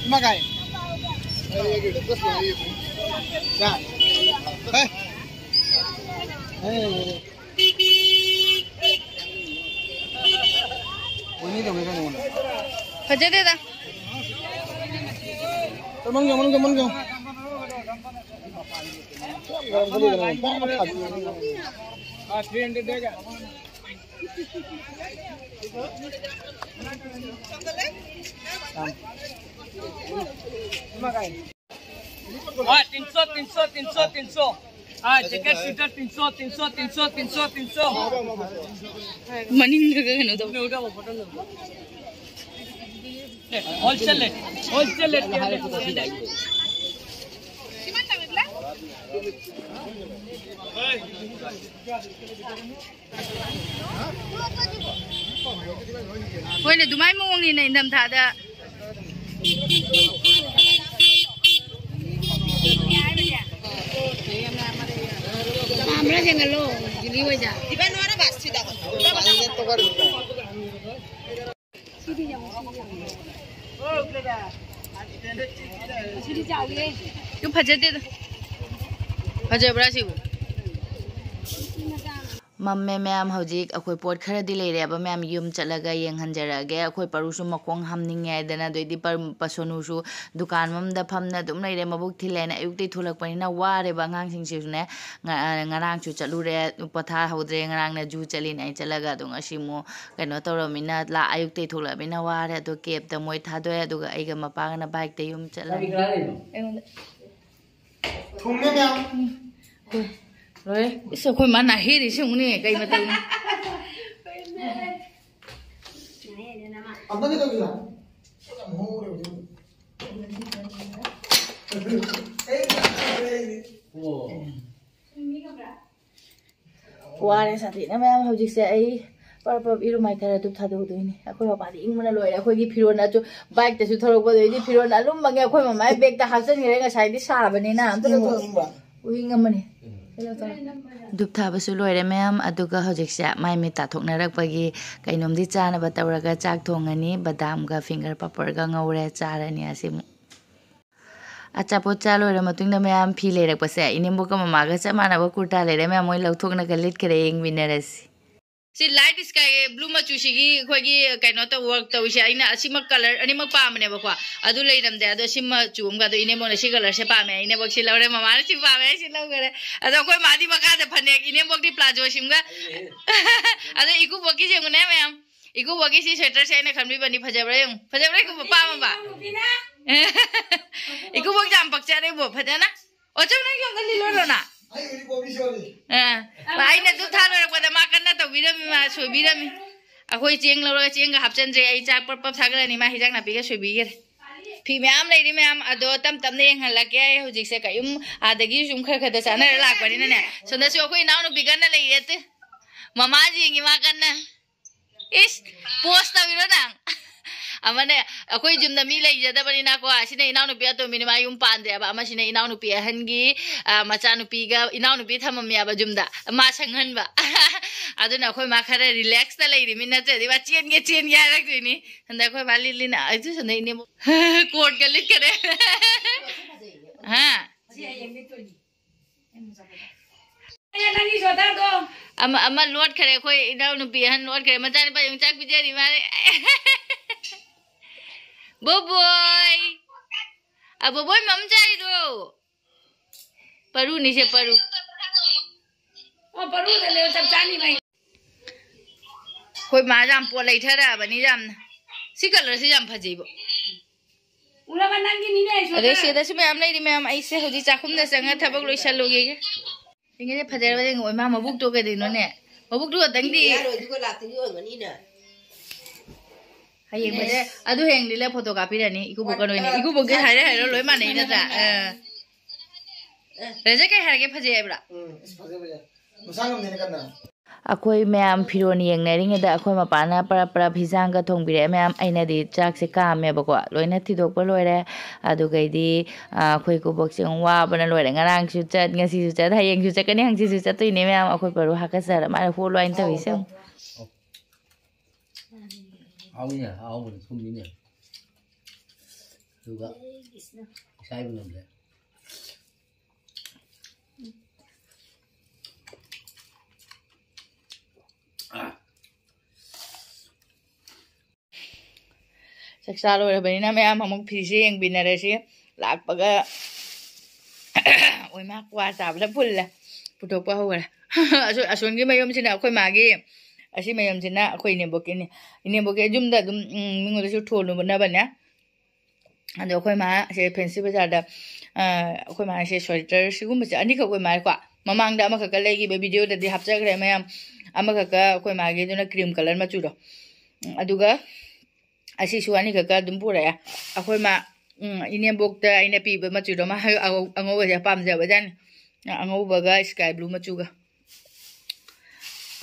ꯏꯃꯥ ꯀꯥꯏ? ꯆꯥ꯫ ꯍꯦ꯫ ꯍꯦ꯫ ꯐꯖꯗꯦꯗ꯫ ꯃꯅꯨꯡ ꯆꯪꯉꯣ, ꯃꯅꯨꯡ ꯆꯪꯉꯣ, ꯃꯅꯨꯡ ꯆꯪꯉꯣ꯫ हाँ, तीन सौ, तीन सौ, तीन सौ, तीन सौ। हाँ, जैकेट, स्वेटर, तीन सौ, तीन सौ, तीन सौ, तीन सौ, तीन सौ। मनिंदर का कहना था। Wholesale rate, wholesale rate. ꯍꯣꯏꯅꯦ, ꯑꯗꯨꯃꯥꯏ ꯃꯑꯣꯡꯅꯤꯅꯦ ꯏꯪꯊꯝꯊꯥꯗ꯫ ꯄꯥꯝꯕ꯭ꯔꯥ ꯌꯦꯡꯍꯜꯂꯣ, ꯖꯤꯂꯤ ꯍꯣꯏꯗ꯫ ꯁꯤꯗꯤ ꯐꯖꯗꯦꯗ꯫ ꯐꯖꯕ꯭ꯔꯥ ꯁꯤꯕꯨ? ꯃꯝꯃꯦ ꯃꯌꯥꯝ, ꯍꯧꯖꯤꯛ ꯑꯩꯈꯣꯏ ꯄꯣꯠ ꯈꯔꯗꯤ ꯂꯩꯔꯦꯕ ꯃꯌꯥꯝ, ꯌꯨꯝ ꯆꯠꯂꯒ ꯌꯦꯡꯍꯟꯖꯔꯛꯑꯒꯦ꯫ ꯑꯩꯈꯣꯏ ꯄꯔꯨꯁꯨ ꯃꯈꯣꯡ ꯍꯥꯝꯅꯤꯡꯉꯦ ꯍꯥꯏꯗꯅ, ꯑꯗꯩꯗꯤ ꯄꯔ-, ꯄꯁꯣꯅꯨꯁꯨ ꯗꯨꯀꯥꯟ ꯑꯃꯗ ꯐꯝꯅ ꯑꯗꯨꯝ ꯂꯩꯔꯦ, ꯃꯕꯨꯛ ꯊꯤꯜꯂꯦꯅ꯫ ꯑꯌꯨꯛꯇꯩ ꯊꯣꯛꯂꯛꯄꯅꯤꯅ ꯋꯥꯔꯦꯕ꯫ ꯑꯉꯥꯡꯁꯤꯡꯁꯤꯁꯨꯅꯦ, ꯉ-, ꯉꯔꯥꯡꯁꯨ ꯆꯠꯂꯨꯔꯦ, ꯄꯣꯊꯥꯍꯧꯗ꯭ꯔꯦ꯫ ꯉꯔꯥꯡꯅ ꯖꯨ ꯆꯠꯂꯤꯅꯦ ꯑꯩ ꯆꯠꯂꯒ, ꯑꯗꯣ ꯉꯁꯤ ꯑꯃꯨꯛ ꯀꯩꯅꯣ ꯇꯧꯔꯃꯤꯅ, ꯂꯥ-, ꯑꯌꯨꯛꯇꯩ ꯊꯣꯛꯂꯛꯑꯃꯤꯅ ꯋꯥꯔꯦ꯫ ꯑꯗꯣ ꯀꯦꯞꯇ ꯃꯣꯏ ꯊꯥꯗꯣꯛꯑꯦ, ꯑꯗꯨꯒ ꯑꯩꯒ ꯃꯄꯥꯒꯅ ꯕꯥꯏꯛꯇ ꯌꯨꯝ ꯆꯠꯂꯅꯤ꯫ ꯑꯩꯉꯣꯟꯗ ꯊꯨꯝꯃꯦ ꯃꯌꯥꯝ꯫ ꯂꯣꯏꯔꯦ꯫ ꯏꯁ, ꯑꯩꯈꯣꯏ ꯃꯥ ꯅꯥꯍꯦꯔꯤꯁꯤ ꯑꯃꯨꯛꯅꯦ, ꯀꯩ ꯃꯇꯧꯅꯣ? ꯑꯝꯇꯪꯗꯤ ꯇꯧꯁꯤꯔꯥ? ꯌꯥꯝ ꯍꯧꯔꯦ ꯍꯧꯖꯤꯛ꯫ ꯑꯣ꯫ ꯋꯥꯔꯦ ꯁꯥꯊꯤꯅ ꯃꯌꯥꯝ꯫ ꯍꯧꯖꯤꯛꯁꯦ ꯑꯩ ꯄꯔꯞ ꯄꯔꯞ ꯏꯔꯨ ꯃꯥꯏꯊꯔ ꯙꯨꯞ ꯊꯥꯗꯣꯛꯎꯗꯣꯏꯅꯤ꯫ ꯑꯩꯈꯣꯏ ꯃꯄꯥꯗꯤ ꯏꯪꯕꯅ ꯂꯣꯏꯔꯦ꯫ ꯑꯩꯈꯣꯏꯒꯤ ꯐꯤꯔꯣꯜ ꯑꯆꯨ-, ꯕꯥꯏꯛꯇꯁꯨ ꯊꯧꯔꯛꯄꯗꯣ, ꯑꯩꯗꯤ ꯐꯤꯔꯣꯜ ꯑꯂꯨꯝꯕꯉꯩ ꯑꯩꯈꯣꯏ ꯃꯃꯥꯏ ꯕꯦꯒꯇ ꯍꯥꯞꯆꯤꯟꯈ꯭ꯔꯦ꯫ ꯉꯁꯥꯏꯗꯤ ꯁꯥꯕꯅꯤꯅ ꯑꯝꯇ ꯏꯪꯕ꯭ꯔꯥ, ꯂꯧꯊꯣꯛ-, ꯏꯪꯕ꯭ꯔꯥ? ꯎꯏꯪ ꯑꯃꯅꯤ꯫ ꯙꯨꯞ ꯊꯥꯕꯁꯨ ꯂꯣꯏꯔꯦ ꯃꯌꯥꯝ꯫ ꯑꯗꯨꯒ ꯍꯧꯖꯤꯛꯁꯦ ꯃꯥꯏ ꯃꯤꯠ ꯇꯥꯊꯣꯛꯅꯔꯛꯄꯒꯤ ꯀꯩꯅꯣꯝꯗꯤ ꯆꯥꯅꯕ ꯇꯧꯔꯒ ꯆꯥꯛ ꯊꯣꯡꯉꯅꯤ꯫ ꯕꯗꯥꯝꯒ ꯐꯤꯡꯒꯔ ꯄꯥꯄꯣꯔꯒ ꯉꯧꯔꯦ, ꯆꯥꯔꯅꯤ ꯑꯁꯤꯃꯨꯛ꯫ ꯑꯆꯥꯄꯣꯠ ꯆꯥ ꯂꯣꯏꯔ ꯃꯇꯨꯡꯗ ꯃꯌꯥꯝ ꯐꯤ ꯂꯩꯔꯛꯄꯁꯦ, ꯏꯅꯦꯝꯕꯣꯛꯀ ꯃꯃꯥꯒ ꯆꯞ ꯃꯥꯟꯅꯕ ꯀꯨꯔꯇꯥ ꯂꯩꯔꯦ ꯃꯌꯥꯝ, ꯃꯣꯏ ꯂꯧꯊꯣꯛꯅꯒ ꯂꯤꯠꯈꯔꯦ, ꯌꯦꯡꯃꯤꯟꯅꯔꯁꯤ꯫ ꯁꯤ light sky blue ꯃꯆꯨꯁꯤꯒꯤ ꯑꯩꯈꯣꯏꯒꯤ ꯀꯩꯅꯣ ꯇꯧ, work ꯇꯧꯔꯤꯁꯦ, ꯑꯩꯅ ꯑꯁꯤꯃꯛ colour ꯑꯅꯤꯃꯛ ꯄꯥꯝꯕꯅꯦꯕꯀꯣ, ꯑꯗꯨ ꯂꯩꯔꯝꯗꯦ꯫ ꯑꯗꯣ ꯁꯤ ꯃꯆꯨ ꯑꯃꯒ, ꯑꯗꯣ ꯏꯅꯦꯝꯕꯣꯛꯅ ꯁꯤ colourꯁꯦ ꯄꯥꯝꯃꯦ, ꯏꯅꯦꯝꯕꯣꯛ ꯁꯤ ꯂꯧꯔꯦ, ꯃꯃꯥꯅ ꯁꯤ ꯄꯥꯝꯃꯦ, ꯑꯩ ꯁꯤ ꯂꯧꯈꯔꯦ꯫ ꯑꯗꯣ ꯑꯩꯈꯣꯏ ꯃꯥꯗꯤ ꯃꯈꯥꯗ ꯐꯅꯦꯛ, ꯏꯅꯦꯝꯕꯣꯛꯇꯤ ꯄ꯭ꯂꯥꯖꯣ ꯁꯤꯝꯒ꯫ ꯑꯗꯣ ꯏꯀꯨꯕꯣꯛꯀꯤ ꯌꯦꯡꯉꯨꯅꯦ ꯃꯌꯥꯝ, ꯏꯀꯨꯕꯣꯛꯀꯤ ꯁꯤ sweaterꯁꯦ ꯑꯩꯅ ꯈꯟꯕꯤꯕꯅꯤ, ꯐꯖꯕ꯭ꯔꯥ ꯌꯦꯡꯉꯨ, ꯐꯖꯕ꯭ꯔꯥ ꯏꯀꯨꯕꯣꯛ, ꯄꯥꯝꯃꯕ? ꯏꯀꯨꯕꯣꯛ ꯌꯥꯝ ꯄꯛꯆꯔꯦꯕꯣ, ꯐꯖꯅ꯫ ꯑꯣ, ꯆꯪ, ꯅꯪ ꯌꯣꯝꯗ ꯂꯤꯠꯂꯨꯔꯣ ꯅ? ꯑꯩ ꯍꯧꯖꯤꯛ ꯀꯣꯕꯤ ꯁꯣꯜꯂꯤ꯫ ꯑꯥ꯫ ꯑꯩꯅ ꯙꯨꯞ ꯊꯥ ꯂꯣꯏꯔꯛꯄꯗ ꯃꯥ ꯀꯟꯅ ꯇꯧꯕꯤꯔꯝꯃꯤ, ꯃꯥ ꯁꯣꯏꯕꯤꯔꯝꯃꯤ꯫ ꯑꯩꯈꯣꯏ ꯆꯦꯡ ꯂꯧꯔꯒ ꯆꯦꯡꯒ ꯍꯥꯞꯆꯤꯟꯗ꯭ꯔꯦ, ꯑꯩ ꯆꯥꯛ ꯄ꯭ꯔꯞ ꯄ꯭ꯔꯞ ꯊꯥꯒꯠꯂꯅꯤ, ꯃꯥ ꯍꯤꯟꯖꯥꯡ ꯅꯥꯄꯤꯒ ꯁꯣꯏꯕꯤꯈꯔꯦ꯫ ꯐꯤ ꯃꯌꯥꯝ ꯂꯩꯔꯤ ꯃꯌꯥꯝ, ꯑꯗꯣ ꯇꯞ ꯇꯞꯅ ꯌꯦꯡꯍꯜꯂꯛꯀꯦ꯫ ꯑꯩ ꯍꯧꯖꯤꯛꯁꯦ ꯀꯌꯨꯝ ꯑꯥꯗꯒꯤ ꯁꯨꯝ ꯈꯔ ꯈꯔꯗ ꯆꯥꯟꯅꯔ ꯂꯥꯛꯄꯅꯤꯅꯅꯦ꯫ ꯁꯣꯝꯗꯁꯨ ꯑꯩꯈꯣꯏ ꯏꯅꯥꯎꯅꯨꯄꯤ ꯀꯟꯅ ꯂꯩꯔꯤ ꯑꯠꯇꯦ꯫ ꯃꯃꯥꯁꯤ ꯌꯦꯡꯉꯤ ꯃꯥ ꯀꯟꯅ꯫ ꯏꯁ, ꯄꯣꯁ ꯇꯧꯔꯤꯔꯣ ꯅꯪ? ꯑꯃꯅꯦ, ꯑꯩꯈꯣꯏ ꯌꯨꯝꯗ ꯃꯤ ꯂꯩꯖꯗꯕꯅꯤꯅꯀꯣ, ꯑꯁꯤꯅ ꯏꯅꯥꯎꯅꯨꯄꯤ ꯑꯇꯣꯝꯕꯤꯅꯤ, ꯃꯥ ꯌꯨꯝ ꯄꯥꯟꯗꯦꯕ꯫ ꯑꯃꯁꯤꯅ ꯏꯅꯥꯎꯅꯨꯄꯤ ꯑꯍꯟꯒꯤ, ꯑ, ꯃꯆꯥꯅꯨꯄꯤꯒ, ꯏꯅꯥꯎꯅꯨꯄꯤ ꯊꯝꯃꯝꯃꯦꯕ ꯌꯨꯝꯗ, ꯃꯥ ꯁꯪꯍꯟꯕ꯫ ꯑꯗꯨꯅ ꯑꯩꯈꯣꯏ ꯃꯥ ꯈꯔ ꯔꯤꯂꯦꯛꯁꯇ ꯂꯩꯔꯤꯃꯤ, ꯅꯠꯇ꯭ꯔꯗꯤ ꯃꯥ ꯆꯦꯟꯒꯦ, ꯆꯦꯟꯒꯦ ꯍꯥꯏꯔꯛꯇꯣꯏꯅꯤ꯫ ꯍꯟꯗꯛ ꯑꯩꯈꯣꯏ ꯃꯥ ꯂꯤꯂꯤꯅ, ꯑꯗꯨ ꯁꯣꯝꯗ ꯏꯅꯦ ꯀꯣꯠꯀ ꯂꯤꯠꯈꯔꯦ꯫ ꯍꯥ? ꯑꯃ, ꯑꯃ ꯂꯣꯠꯈꯔꯦ, ꯑꯩꯈꯣꯏ ꯏꯅꯥꯎꯅꯨꯄꯤ ꯑꯍꯟ ꯂꯣꯠꯈꯔꯦ꯫ ꯃꯆꯥꯅꯨꯄꯥ ꯌꯣꯡꯆꯥꯛ ꯄꯤꯖꯔꯤ ꯃꯥꯅꯦ꯫ ꯕꯣꯕꯣꯏ꯫ ꯑ, ꯕꯣꯕꯣꯏ ꯃꯝ ꯆꯥꯏꯗꯣ꯫ ꯄꯔꯨꯅꯤꯁꯦ, ꯄꯔꯨ꯫ ꯑꯣ, ꯄꯔꯨꯗ ꯂꯩꯌꯣ, ꯆꯞ ꯆꯥꯅꯤ ꯃꯩ꯫ ꯑꯩꯈꯣꯏ ꯃꯥ ꯌꯥꯝ ꯄꯣꯠ ꯂꯩꯊꯔꯛꯑꯕꯅꯤ ꯌꯥꯝꯅ꯫ ꯁꯤ ꯀꯂꯔꯁꯤ ꯌꯥꯝ ꯐꯖꯩꯕꯣ꯫ ꯎꯔꯕ ꯅꯪꯒꯤꯅꯤꯅꯦ, ꯁꯣꯝꯗ꯫ ꯑꯗꯩ ꯁꯤꯗꯁꯨ ꯃꯌꯥꯝ ꯂꯩꯔꯤ ꯃꯌꯥꯝ꯫ ꯑꯩꯁꯦ ꯍꯧꯖꯤꯛ ꯆꯥꯛꯈꯨꯝꯗ ꯆꯪꯉ ꯊꯕꯛ ꯂꯣꯏꯁꯜꯂꯨꯈꯤꯒꯦ꯫ ꯌꯦꯡꯉꯁꯦ, ꯐꯖꯔꯕ ꯌꯦꯡꯉꯣ꯫ ꯏꯃꯥ, ꯃꯕꯨꯛꯇꯣ ꯀꯩꯗꯧꯅꯣꯅꯦ? ꯃꯕꯨꯛꯇꯨ ꯈꯛꯇꯪꯗꯤ꯫ ꯌꯥꯔꯣꯏ, ꯑꯗꯨꯒ ꯂꯥꯛꯇꯣꯏꯒꯤ ꯑꯣꯏꯔꯝꯒꯅꯤꯅ꯫ ꯍꯌꯦꯡ ꯐꯖ-, ꯑꯗꯨ ꯍꯌꯦꯡ ꯂꯤꯂꯥ ꯐꯣꯇꯣ ꯀꯥꯞꯄꯤꯔꯅꯤ꯫ ꯏꯀꯨꯕꯣꯛꯀ ꯂꯣꯏꯅ꯫ ꯏꯀꯨꯕꯣꯛꯀꯤ ꯍꯥꯏꯔꯦ ꯍꯥꯏꯔꯣ ꯂꯣꯏ ꯃꯥꯟꯅꯩ ꯅꯠꯇ꯭ꯔꯥ? ꯑ꯫ ꯔꯦꯖꯦ ꯀꯩ ꯍꯥꯏꯔꯒꯦ? ꯐꯖꯩ ꯍꯥꯏꯕ꯭ꯔꯥ? ꯎꯝ, ꯑꯁ, ꯐꯖꯩ, ꯐꯖꯩ꯫ ꯃꯁꯥ ꯉꯝꯗꯦꯅ ꯀꯟꯅ꯫ ꯑꯩꯈꯣꯏ ꯃꯌꯥꯝ ꯐꯤꯔꯣꯜ ꯌꯦꯡꯅꯔꯤꯉꯩꯗ ꯑꯩꯈꯣꯏ ꯃꯄꯥꯅ ꯄꯔꯞ ꯄꯔꯞ ꯍꯤꯟꯖꯥꯡꯒ ꯊꯣꯡꯕꯤꯔꯛꯑꯦ ꯃꯌꯥꯝ꯫ ꯑꯩꯅꯗꯤ ꯆꯥꯛꯁꯦ ꯀꯥꯝꯃꯦꯕꯀꯣ꯫ ꯂꯣꯏꯅ ꯊꯤꯗꯣꯛꯄ ꯂꯣꯏꯔꯦ꯫ ꯑꯗꯨꯒꯩꯗꯤ, ꯑ, ꯑꯩꯈꯣꯏ ꯏꯀꯨꯕꯣꯛꯁꯦ ꯑꯃꯨꯛ ꯋꯥꯕꯅ ꯂꯣꯏꯔꯦ꯫ ꯉꯔꯥꯡꯁꯨ ꯆꯠ, ꯉꯁꯤꯁꯨ ꯆꯠ, ꯍꯌꯦꯡꯁꯨ ꯆꯠꯀꯅꯤ, ꯍꯪꯆꯤꯠꯁꯨ ꯆꯠꯇꯣꯏꯅꯦ ꯃꯌꯥꯝ꯫ ꯑꯩꯈꯣꯏ ꯄꯔꯨ ꯍꯥꯀꯠꯆꯔ ꯃꯥꯅ ꯍꯣꯠꯂꯣ ꯍꯥꯏꯅ ꯇꯧꯔꯤꯁꯦ ꯌꯦꯡꯉꯨ꯫ ꯍꯥꯎꯏꯅꯦ, ꯑꯍꯥꯎꯕꯅꯤ, ꯊꯨꯝꯃꯤꯅꯦ꯫ ꯑꯗꯨꯒ ꯏꯁꯥ ꯏꯕ ꯉꯝꯗꯦ꯫ ꯆꯥꯛ ꯆꯥ ꯂꯣꯏꯔꯕꯅꯤꯅ ꯃꯌꯥꯝ ꯑꯃꯨꯛ ꯐꯤꯁꯦ ꯌꯦꯡꯕꯤꯅꯔꯁꯤ꯫ ꯂꯥꯛꯄꯒ ꯑꯣꯏꯃꯥ ꯀ꯭ꯋꯥ ꯆꯥꯕꯗ ꯐꯨꯜꯂꯦ꯫ ꯄꯨꯊꯣꯛꯄ ꯍꯧꯈ꯭ꯔꯦ꯫ ꯑꯁꯣ-, ꯑꯁꯣꯟꯒꯤ ꯃꯌꯨꯝꯁꯤꯅ ꯑꯩꯈꯣꯏ ꯃꯥꯒꯤ, ꯑꯁꯤ ꯃꯌꯨꯝꯁꯤꯅ ꯑꯩꯈꯣꯏ ꯏꯅꯦꯝꯕꯣꯛꯀꯤꯅꯤ꯫ ꯏꯅꯦꯝꯕꯣꯛꯀꯤ ꯌꯨꯝꯗ ꯑꯗꯨꯝ, ꯎꯝ, ꯃꯤꯉꯣꯟꯗꯁꯨ ꯊꯣꯜꯂꯨꯅꯕꯅꯦ꯫ ꯑꯗꯣ ꯑꯩꯈꯣꯏ ꯃꯥ ꯁꯦ ꯐꯦꯟꯁꯤ ꯕꯖꯥꯔꯗ, ꯑ, ꯑꯩꯈꯣꯏ ꯃꯥꯁꯦ ꯁ꯭ꯋꯦꯇꯔ ꯁꯤꯒꯨꯝꯕꯁꯦ ꯑꯅꯤꯈꯛ ꯑꯣꯏ ꯃꯥꯜꯂꯦꯀꯣ꯫ ꯃꯃꯥꯡꯗ ꯑꯃꯈꯛꯀ ꯂꯩꯈꯤꯕ, ꯚꯤꯗꯤꯑꯣꯗꯗꯤ ꯍꯥꯞꯆꯈ꯭ꯔꯦ ꯃꯌꯥꯝ꯫ ꯑꯃꯈꯛꯀ ꯑꯩꯈꯣꯏ ꯃꯥꯒꯤꯗꯨꯅ ꯀ꯭ꯔꯤꯝ ꯀꯂꯔ ꯃꯆꯨꯗꯣ꯫ ꯎꯝ, ꯑꯗꯨꯒ ꯑꯁꯤꯁꯨ ꯑꯅꯤꯈꯛꯀ ꯑꯗꯨꯝ ꯄꯨꯔꯛꯑꯦ꯫ ꯑꯩꯈꯣꯏ ꯃꯥ ꯎꯝ, ꯏꯅꯦꯝꯕꯣꯛꯇ ꯑꯩꯅ ꯄꯤꯕ ꯃꯆꯨꯗꯣ, ꯃꯥ ꯑꯉꯧ-, ꯑꯉꯧꯕꯁꯦ ꯄꯥꯝꯖꯕꯖꯥꯠꯅꯤ꯫ ꯑꯉꯧꯕꯒ sky blue ꯃꯆꯨꯒ꯫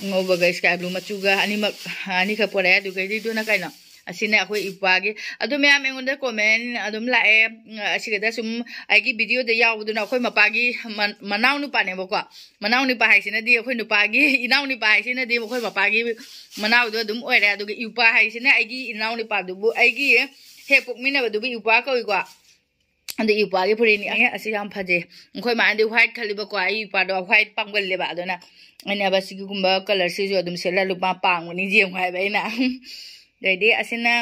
ꯑꯉꯧꯕꯒ sky blue ꯃꯆꯨꯒ ꯑꯅꯤꯃꯛ, ꯑꯅꯤꯈꯛ ꯄꯣꯔꯛꯑꯦ꯫ ꯑꯗꯨꯒꯩꯗꯨꯅ ꯀꯩꯅꯣ? ꯑꯁꯤꯅ ꯑꯩꯈꯣꯏ ꯏꯄ꯭ꯋꯥꯒꯤ꯫ ꯑꯗꯨ ꯃꯌꯥꯝ ꯑꯩꯉꯣꯟꯗ comment ꯑꯗꯨꯝ ꯂꯥꯛꯑꯦ꯫ ꯎꯝ, ꯑꯁꯤꯒꯗ ꯁꯨꯝ ꯑꯩꯒꯤ videoꯗ ꯌꯥꯎꯕꯗꯨꯅ ꯑꯩꯈꯣꯏ ꯃꯄꯥꯒꯤ ꯃ-, ꯃꯅꯥꯎꯅꯨꯄꯥꯅꯦꯕꯀꯣ꯫ ꯃꯅꯥꯎꯅꯨꯄꯥ ꯍꯥꯏꯁꯤꯅꯗꯤ ꯑꯩꯈꯣꯏ ꯅꯨꯄꯥꯒꯤ, ꯏꯅꯥꯎꯅꯨꯄꯥ ꯍꯥꯏꯁꯤꯅꯗꯤ ꯑꯩꯈꯣꯏ ꯃꯄꯥꯒꯤ ꯃꯅꯥꯎꯗꯣ ꯑꯗꯨꯝ ꯑꯣꯏꯔꯦ꯫ ꯑꯗꯨꯒ ꯏꯄ꯭ꯋꯥ ꯍꯥꯏꯁꯤꯅ ꯑꯩꯒꯤ ꯏꯅꯥꯎꯅꯨꯄꯥꯗꯨꯕꯨ, ꯑꯩꯒꯤ ꯍꯦꯛ ꯄꯣꯛꯃꯤꯟꯅꯕꯗꯨꯕꯨ ꯏꯄ꯭ꯋꯥ ꯀꯧꯏꯀꯣ꯫ ꯑꯗꯨ ꯏꯄ꯭ꯋꯥꯒꯤ ꯐꯨꯔꯤꯠꯅꯤ꯫ ꯑꯦ, ꯑꯁꯤ ꯌꯥꯝ ꯐꯖꯩ꯫ ꯑꯩꯈꯣꯏ ꯃꯥꯅꯗꯤ white ꯈꯜꯂꯤꯕꯀꯣ, ꯑꯩ ꯏꯄ꯭ꯋꯥꯗꯣ white ꯄꯥꯝꯒꯜꯂꯦꯕ꯫ ꯑꯗꯨꯅ ꯑꯩꯅ ꯍꯥꯏꯕ, "ꯁꯤꯒꯨꯝꯕ colourꯁꯤꯁꯨ ꯑꯗꯨꯝ ꯁꯦꯠꯍꯜꯂꯨ, ꯃꯥ ꯄꯥꯝꯒꯅꯤ, ꯌꯦꯡꯉꯨ" ꯍꯥꯏꯕ ꯑꯩꯅ꯫ ꯑꯗꯩꯗꯤ ꯑꯁꯤꯅ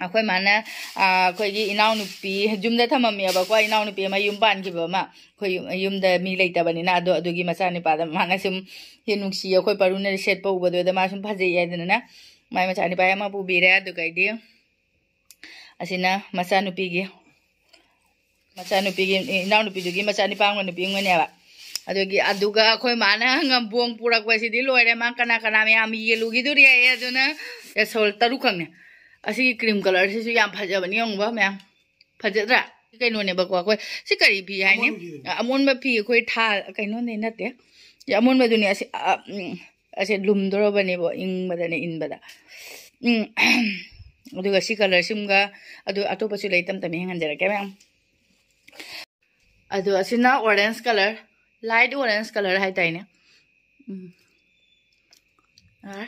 ꯑꯩꯈꯣꯏ ꯃꯥꯅ, ꯑꯥ, ꯑꯩꯈꯣꯏꯒꯤ ꯏꯅꯥꯎꯅꯨꯄꯤ ꯌꯨꯝꯗ ꯊꯝꯃꯝꯃꯦꯕꯀꯣ, ꯏꯅꯥꯎꯅꯨꯄꯤ ꯑꯃ ꯌꯨꯝ ꯄꯥꯟꯈꯤꯕ ꯑꯃ, ꯑꯩꯈꯣꯏ ꯌꯨꯝ-, ꯌꯨꯝꯗ ꯃꯤ ꯂꯩꯇꯕꯅꯤꯅ꯫ ꯑꯗꯣ ꯑꯗꯨꯒꯤ ꯃꯆꯥꯅꯨꯄꯥꯗ ꯃꯥꯅ ꯁꯨꯝ, "ꯁꯤ ꯅꯨꯡꯁꯤ, ꯑꯩꯈꯣꯏ ꯄꯥꯔꯨꯅ ꯁꯦꯠꯄ ꯎꯕꯗꯨꯗ ꯃꯥ ꯁꯨꯝ ꯐꯖꯩ" ꯍꯥꯏꯗꯅꯅꯦ, ꯃꯥꯏ ꯃꯆꯥꯅꯨꯄꯥ ꯑꯃ ꯄꯨꯕꯤꯔꯦ꯫ ꯑꯗꯨꯒꯩꯗꯤ ꯑꯁꯤꯅ ꯃꯆꯥꯅꯨꯄꯤꯒꯤ, ꯃꯆꯥꯅꯨꯄꯤꯒꯤ, ꯏꯅꯥꯎꯅꯨꯄꯤꯗꯨꯒꯤ ꯃꯆꯥꯅꯨꯄꯥ ꯑꯃꯒ ꯅꯨꯄꯤ ꯑꯃꯒꯅꯦꯕ꯫ ꯑꯗꯨꯒꯤ, ꯑꯗꯨꯒ ꯑꯩꯈꯣꯏ ꯃꯥꯅ ꯉꯝꯕꯣꯡ ꯄꯨꯔꯛꯄꯁꯤꯗꯤ ꯂꯣꯏꯔꯦ꯫ ꯃꯥ ꯀꯅꯥ ꯀꯅꯥ ꯃꯌꯥꯝ ꯌꯦꯜꯂꯨꯈꯤꯗꯣꯔꯤ ꯍꯥꯏꯌꯦ꯫ ꯑꯗꯨꯅ ꯑꯦ, ꯁꯣꯜ ꯇꯔꯨꯛ ꯈꯛꯅꯦ꯫ ꯑꯁꯤꯒꯤ cream colourꯁꯤꯁꯨ ꯌꯥꯝ ꯐꯖꯕꯅꯤ, ꯌꯦꯡꯉꯨꯕ ꯃꯌꯥꯝ꯫ ꯐꯖꯗ꯭ꯔꯥ? ꯁꯤ ꯀꯩꯅꯣꯅꯦꯕꯀꯣ, ꯑꯩꯈꯣꯏ ꯁꯤ ꯀꯔꯤ ꯐꯤ ꯍꯥꯏꯅꯤ? ꯑꯃꯣꯟꯕꯤꯗꯨꯅꯦ꯫ ꯑ, ꯑꯃꯣꯟꯕ ꯐꯤ ꯑꯩꯈꯣꯏ ꯊꯥ, ꯀꯩꯅꯣꯅꯦ ꯅꯠꯇꯦ꯫ ꯁꯤ ꯑꯃꯣꯟꯕꯗꯨꯅꯦ꯫ ꯑꯁꯤ, ꯑ, ꯎꯝ, ꯑꯁꯤ ꯂꯨꯝꯗꯣꯔꯕꯅꯦꯕꯣ, ꯏꯪꯕꯗꯅꯦ, ꯏꯟꯕꯗ꯫ ꯎꯝ, ꯑꯗꯨꯒ ꯁꯤ colourꯁꯤꯃꯒ, ꯑꯗꯨ ꯑꯇꯣꯞꯄꯁꯨ ꯂꯩ, ꯇꯞ ꯇꯞꯅ ꯌꯦꯡꯍꯟꯖꯔꯛꯀꯦ ꯃꯌꯥꯝ꯫ ꯑꯗꯣ ꯑꯁꯤꯅ orange colour, light orange colour ꯍꯥꯏꯇꯥꯏꯅꯦ꯫ ꯎꯝ꯫ ꯑꯥ꯫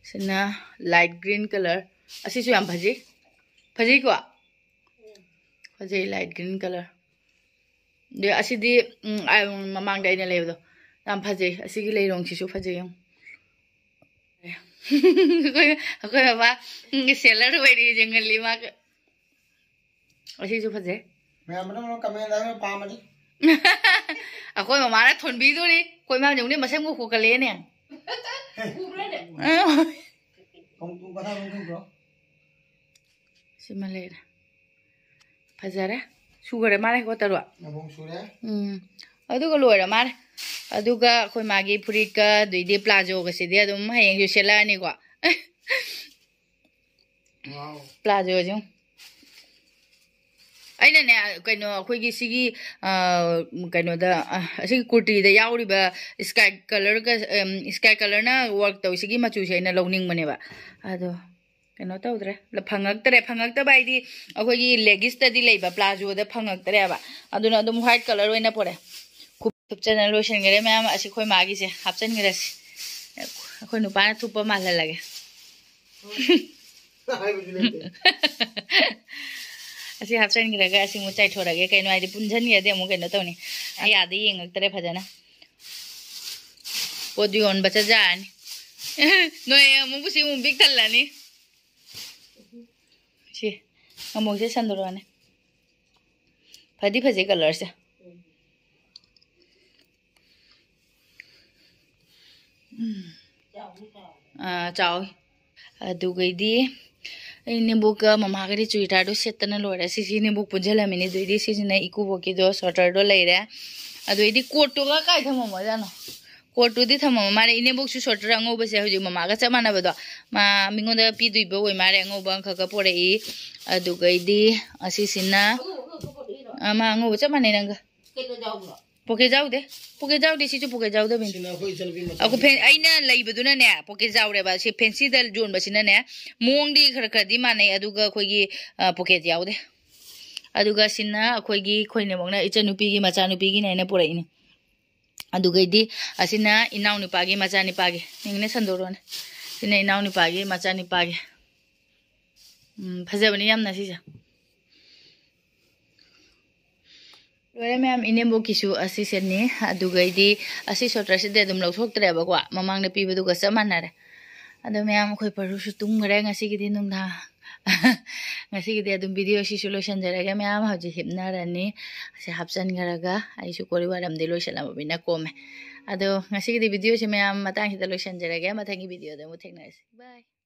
ꯁꯤꯅ light green colour꯫ ꯑꯁꯤꯁꯨ ꯌꯥꯝ ꯐꯖꯩ꯫ ꯐꯖꯩꯀꯣ? ꯐꯖꯩ, light green colour꯫ ꯑꯗꯩ ꯑꯁꯤꯗꯤ, ꯎꯝ, ꯑ, ꯃꯃꯥꯡꯗ ꯑꯩꯅ ꯂꯩꯕꯗꯣ꯫ ꯌꯥꯝ ꯐꯖꯩ꯫ ꯑꯁꯤꯒꯤ ꯂꯩꯔꯣꯡꯁꯤꯁꯨ ꯐꯖꯩ ꯌꯦꯡꯉꯨ꯫ ꯑꯩꯈꯣꯏ, ꯑꯩꯈꯣꯏ ꯕꯕꯥ, ꯎꯝ, seller ꯑꯣꯏꯔꯤ, ꯌꯦꯡꯍꯜꯂꯤ ꯃꯥꯒ꯫ ꯑꯁꯤꯁꯨ ꯐꯖꯩ꯫ ꯃꯌꯥꯝ ꯃꯅꯨꯡ ꯃꯅꯨꯡ comment ꯇꯧꯔꯒ ꯄꯥꯝꯃꯗꯤ꯫ ꯑꯩꯈꯣꯏ ꯃꯃꯥꯅ ꯊꯣꯟꯕꯤꯗꯣꯔꯤ꯫ ꯑꯩꯈꯣꯏ ꯃꯥ ꯌꯦꯡꯉꯨꯅꯦ, ꯃꯁꯝꯒ ꯈꯣꯛꯀꯠꯂꯛꯑꯦꯅꯦ꯫ ꯎꯕ꯭ꯔꯥꯅꯦ? ꯑ꯫ ꯄꯨꯡ, ꯄꯨꯡ ꯀꯗꯥꯏꯃꯨꯛ ꯊꯣꯛꯄ꯭ꯔꯣ? ꯁꯤꯃ ꯂꯩꯔꯦ꯫ ꯐꯖꯔꯦ꯫ ꯁꯨꯈꯔꯦ ꯃꯥꯜꯂꯦꯀꯣ, ꯇꯔꯨꯛ? ꯅꯕꯨꯡ ꯁꯨꯔꯦ꯫ ꯎꯝ꯫ ꯑꯗꯨꯒ ꯂꯣꯏꯔ ꯃꯥꯜꯂꯦ꯫ ꯑꯗꯨꯒ ꯑꯩꯈꯣꯏ ꯃꯥꯒꯤ ꯐꯨꯔꯤꯠꯀ ꯑꯗꯩꯗꯤ ꯄ꯭ꯂꯥꯖꯣꯒꯁꯤꯗꯤ ꯑꯗꯨꯝ ꯍꯌꯦꯡꯁꯨ ꯁꯦꯠꯂꯛꯑꯅꯤꯀꯣ꯫ Wow꯫ ꯄ꯭ꯂꯥꯖꯣꯁꯦ ꯌꯦꯡꯉꯨ꯫ ꯑꯩꯅꯅꯦ, ꯀꯩꯅꯣ, ꯑꯩꯈꯣꯏꯒꯤ ꯁꯤꯒꯤ, ꯑ, ꯀꯩꯅꯣꯗ, ꯑ, ꯑꯁꯤꯒꯤ ꯀꯨꯔꯇꯤꯗ ꯌꯥꯎꯔꯤꯕ sky colourꯒ, ꯎꯝ, sky colourꯅ work ꯇꯧꯏ, ꯁꯤꯒꯤ ꯃꯆꯨꯁꯦ ꯑꯩꯅ ꯂꯧꯅꯤꯡꯕꯅꯦꯕ꯫ ꯑꯗꯣ ꯀꯩꯅꯣ ꯇꯧꯗ꯭ꯔꯦ, ꯐꯪꯉꯛꯇ꯭ꯔꯦ꯫ ꯐꯪꯉꯛꯇꯕ ꯍꯥꯏꯗꯤ ꯑꯩꯈꯣꯏꯒꯤ leggingsꯇꯗꯤ ꯂꯩꯕ, plazoꯗ ꯐꯪꯉꯛꯇ꯭ꯔꯦꯕ꯫ ꯑꯗꯨꯅ ꯑꯗꯨꯝ white colour ꯑꯣꯏꯅ ꯄꯨꯔꯛꯑꯦ꯫ ꯈꯨꯞ ꯊꯨꯞꯆꯅ ꯂꯣꯏꯁꯤꯟꯈ꯭ꯔꯦ ꯃꯌꯥꯝ꯫ ꯑꯁꯤ ꯑꯩꯈꯣꯏ ꯃꯥꯒꯤꯁꯦ ꯍꯥꯞꯆꯤꯟꯈ꯭ꯔꯁꯤ꯫ ꯑꯩꯈꯣꯏ ꯅꯨꯄꯥꯅ ꯊꯨꯞꯄ ꯃꯥꯜꯍꯜꯂꯒꯦ꯫ ꯍꯥꯏꯕꯁꯨ ꯂꯩꯇꯦ꯫ ꯑꯁꯤ ꯍꯥꯞꯆꯤꯟꯈ꯭ꯔꯒ ꯑꯁꯤ ꯑꯃꯨꯛ ꯆꯥꯏꯊꯣꯔꯛꯑꯒꯦ꯫ ꯀꯩꯅꯣ ꯍꯥꯏꯗꯤ ꯄꯨꯟꯁꯤꯟꯈ꯭ꯔꯗꯤ ꯑꯃꯨꯛ ꯀꯩꯅꯣ ꯇꯧꯅꯤ꯫ ꯑꯩ ꯑꯥꯗ ꯌꯦꯡꯉꯛꯇ꯭ꯔꯦ ꯐꯖꯅ꯫ ꯄꯣꯠ ꯌꯣꯟꯕ ꯆꯠ ꯌꯥꯔꯅꯤ꯫ ꯅꯣꯏ ꯑꯃꯨꯛ ꯁꯤ ꯑꯃꯨꯛ ꯄꯤꯛ ꯊꯜꯂꯅꯤ꯫ ꯁꯤ ꯑꯃꯨꯛꯁꯦ ꯁꯟꯗꯣꯔꯛꯑꯅꯤ꯫ ꯐꯗꯤ ꯐꯖꯩ colourꯁꯦ꯫ ꯎꯝ꯫ ꯑꯥ, ꯆꯥꯎꯋꯤ꯫ ꯑꯗꯨꯒꯩꯗꯤ ꯑꯩ ꯏꯅꯦꯝꯕꯣꯛꯀ ꯃꯃꯥꯒꯗꯤ ꯆꯨꯔꯤꯗꯥꯔꯗꯣ ꯁꯦꯠꯇꯅ ꯂꯣꯏꯔꯦ꯫ ꯁꯤꯁꯤ ꯏꯅꯦꯝꯕꯣꯛ ꯄꯨꯟꯁꯤꯜꯂꯝꯃꯤꯅꯤ꯫ ꯑꯗꯨꯏꯗꯤ ꯁꯤꯁꯤꯅ ꯏꯀꯨꯕꯣꯛꯀꯤꯗꯣ, sweaterꯗꯣ ꯂꯩꯔꯦ꯫ ꯑꯗꯨꯏꯗꯤ coatꯇꯨꯒ ꯀꯥꯏ ꯊꯝꯃꯝꯃꯣꯖꯥꯠꯅꯣ? Coatꯇꯨꯗꯤ ꯊꯝꯃꯝꯃ ꯃꯥꯜꯂꯦ꯫ ꯏꯅꯦꯝꯕꯣꯛꯁꯨ sweater ꯑꯉꯧꯕꯁꯦ ꯍꯧꯖꯤꯛ ꯃꯃꯥꯒ ꯆꯞ ꯃꯥꯟꯅꯕꯗꯣ, ꯃꯥ ꯃꯤꯉꯣꯟꯗ ꯄꯤꯗꯣꯏꯕ ꯑꯣꯏ ꯃꯥꯜꯂꯦ꯫ ꯑꯉꯧꯕ ꯑꯃꯈꯛꯀ ꯄꯣꯔꯛꯏ꯫ ꯑꯗꯨꯒꯩꯗꯤ ꯑꯁꯤꯁꯤꯅ, ꯑ, ꯃꯥ ꯑꯉꯧꯕ ꯆꯞ ꯃꯥꯟꯅꯩ ꯅꯪꯒ꯫ Pocket ꯌꯥꯎꯗꯦ꯫ Pocket ꯌꯥꯎꯗꯦ, ꯁꯤꯁꯨ pocket ꯌꯥꯎꯗꯕꯅꯤ꯫ ꯁꯤꯅ ꯑꯩꯈꯣꯏ ꯏꯆꯟꯅꯨꯄꯤ ꯃꯆꯥ꯫ ꯑꯩꯈꯣꯏ ꯐꯦꯟ-, ꯑꯩꯅ ꯂꯩꯕꯗꯨꯅꯅꯦ, pocket ꯌꯥꯎꯔꯦꯕ꯫ ꯁꯤ fancyꯗ ꯌꯣꯟꯕꯁꯤꯅꯅꯦ, ꯃꯑꯣꯡꯗꯤ ꯈꯔ ꯈꯔꯗꯤ ꯃꯥꯟꯅꯩ, ꯑꯗꯨꯒ ꯑꯩꯈꯣꯏꯒꯤ, ꯑ, pocket ꯌꯥꯎꯗꯦ꯫ ꯑꯗꯨꯒ ꯁꯤꯅ ꯑꯩꯈꯣꯏꯒꯤ, ꯑꯩꯈꯣꯏ ꯅꯦꯝꯕꯣꯛꯅ ꯏꯆꯟꯅꯨꯄꯤꯒꯤ ꯃꯆꯥꯅꯨꯄꯤꯒꯤꯅꯦꯅ ꯄꯨꯔꯛꯏꯅꯤ꯫ ꯑꯗꯨꯒꯩꯗꯤ ꯑꯁꯤꯅ ꯏꯅꯥꯎꯅꯨꯄꯥꯒꯤ ꯃꯆꯥꯅꯤꯄꯥꯒꯤ꯫ ꯅꯤꯡꯅ ꯁꯟꯗꯣꯔꯣꯅꯦ꯫ ꯁꯤꯅ ꯏꯅꯥꯎꯅꯨꯄꯥꯒꯤ ꯃꯆꯥꯅꯤꯄꯥꯒꯤ꯫ ꯎꯝ, ꯐꯖꯕꯅꯤ ꯌꯥꯝꯅ ꯁꯤꯁꯦ꯫ ꯂꯣꯏꯔꯦ ꯃꯌꯥꯝ, ꯏꯅꯦꯝꯕꯣꯛꯀꯤꯁꯨ ꯑꯁꯤ ꯁꯦꯠꯅꯤ꯫ ꯑꯗꯨꯒꯩꯗꯤ ꯑꯁꯤ sweaterꯁꯤꯗꯤ ꯑꯗꯨꯝ ꯂꯧꯊꯣꯛꯇ꯭ꯔꯦꯕꯀꯣ, ꯃꯃꯥꯡꯗ ꯄꯤꯕꯗꯨꯒ ꯆꯞ ꯃꯥꯟꯅꯔꯦ꯫ ꯑꯗꯣ ꯃꯌꯥꯝ, ꯑꯩꯈꯣꯏ ꯄꯔꯨꯁꯨ ꯇꯨꯝꯈ꯭ꯔꯦ ꯉꯁꯤꯒꯤꯗꯤ ꯅꯨꯡꯗꯥꯡ꯫ ꯉꯁꯤꯒꯤꯗꯤ ꯑꯗꯨꯝ video ꯁꯤꯁꯨ ꯂꯣꯏꯁꯤꯟꯖꯔꯒꯦ꯫ ꯃꯌꯥꯝ ꯍꯧꯖꯤꯛ ꯍꯤꯞꯅꯔꯅꯤ꯫ ꯑꯁꯤ ꯍꯥꯞꯆꯤꯟꯈ꯭ꯔꯒ ꯑꯩꯁꯨ ꯀꯣꯜ ꯋꯥꯏꯔꯝꯗꯤ ꯂꯣꯏꯁꯤꯜꯂꯝꯃꯕꯅꯤꯅ ꯀꯣꯝꯃꯦ꯫ ꯑꯗꯣ ꯉꯁꯤꯒꯤꯗꯤ videoꯁꯤ ꯃꯌꯥꯝ ꯃꯇꯥꯡꯁꯤꯗ ꯂꯣꯏꯁꯤꯟꯖꯔꯒꯦ꯫ ꯃꯊꯪꯒꯤ videoꯗ ꯑꯃꯨꯛ ꯊꯦꯡꯅꯔꯁꯤ꯫ Bye꯫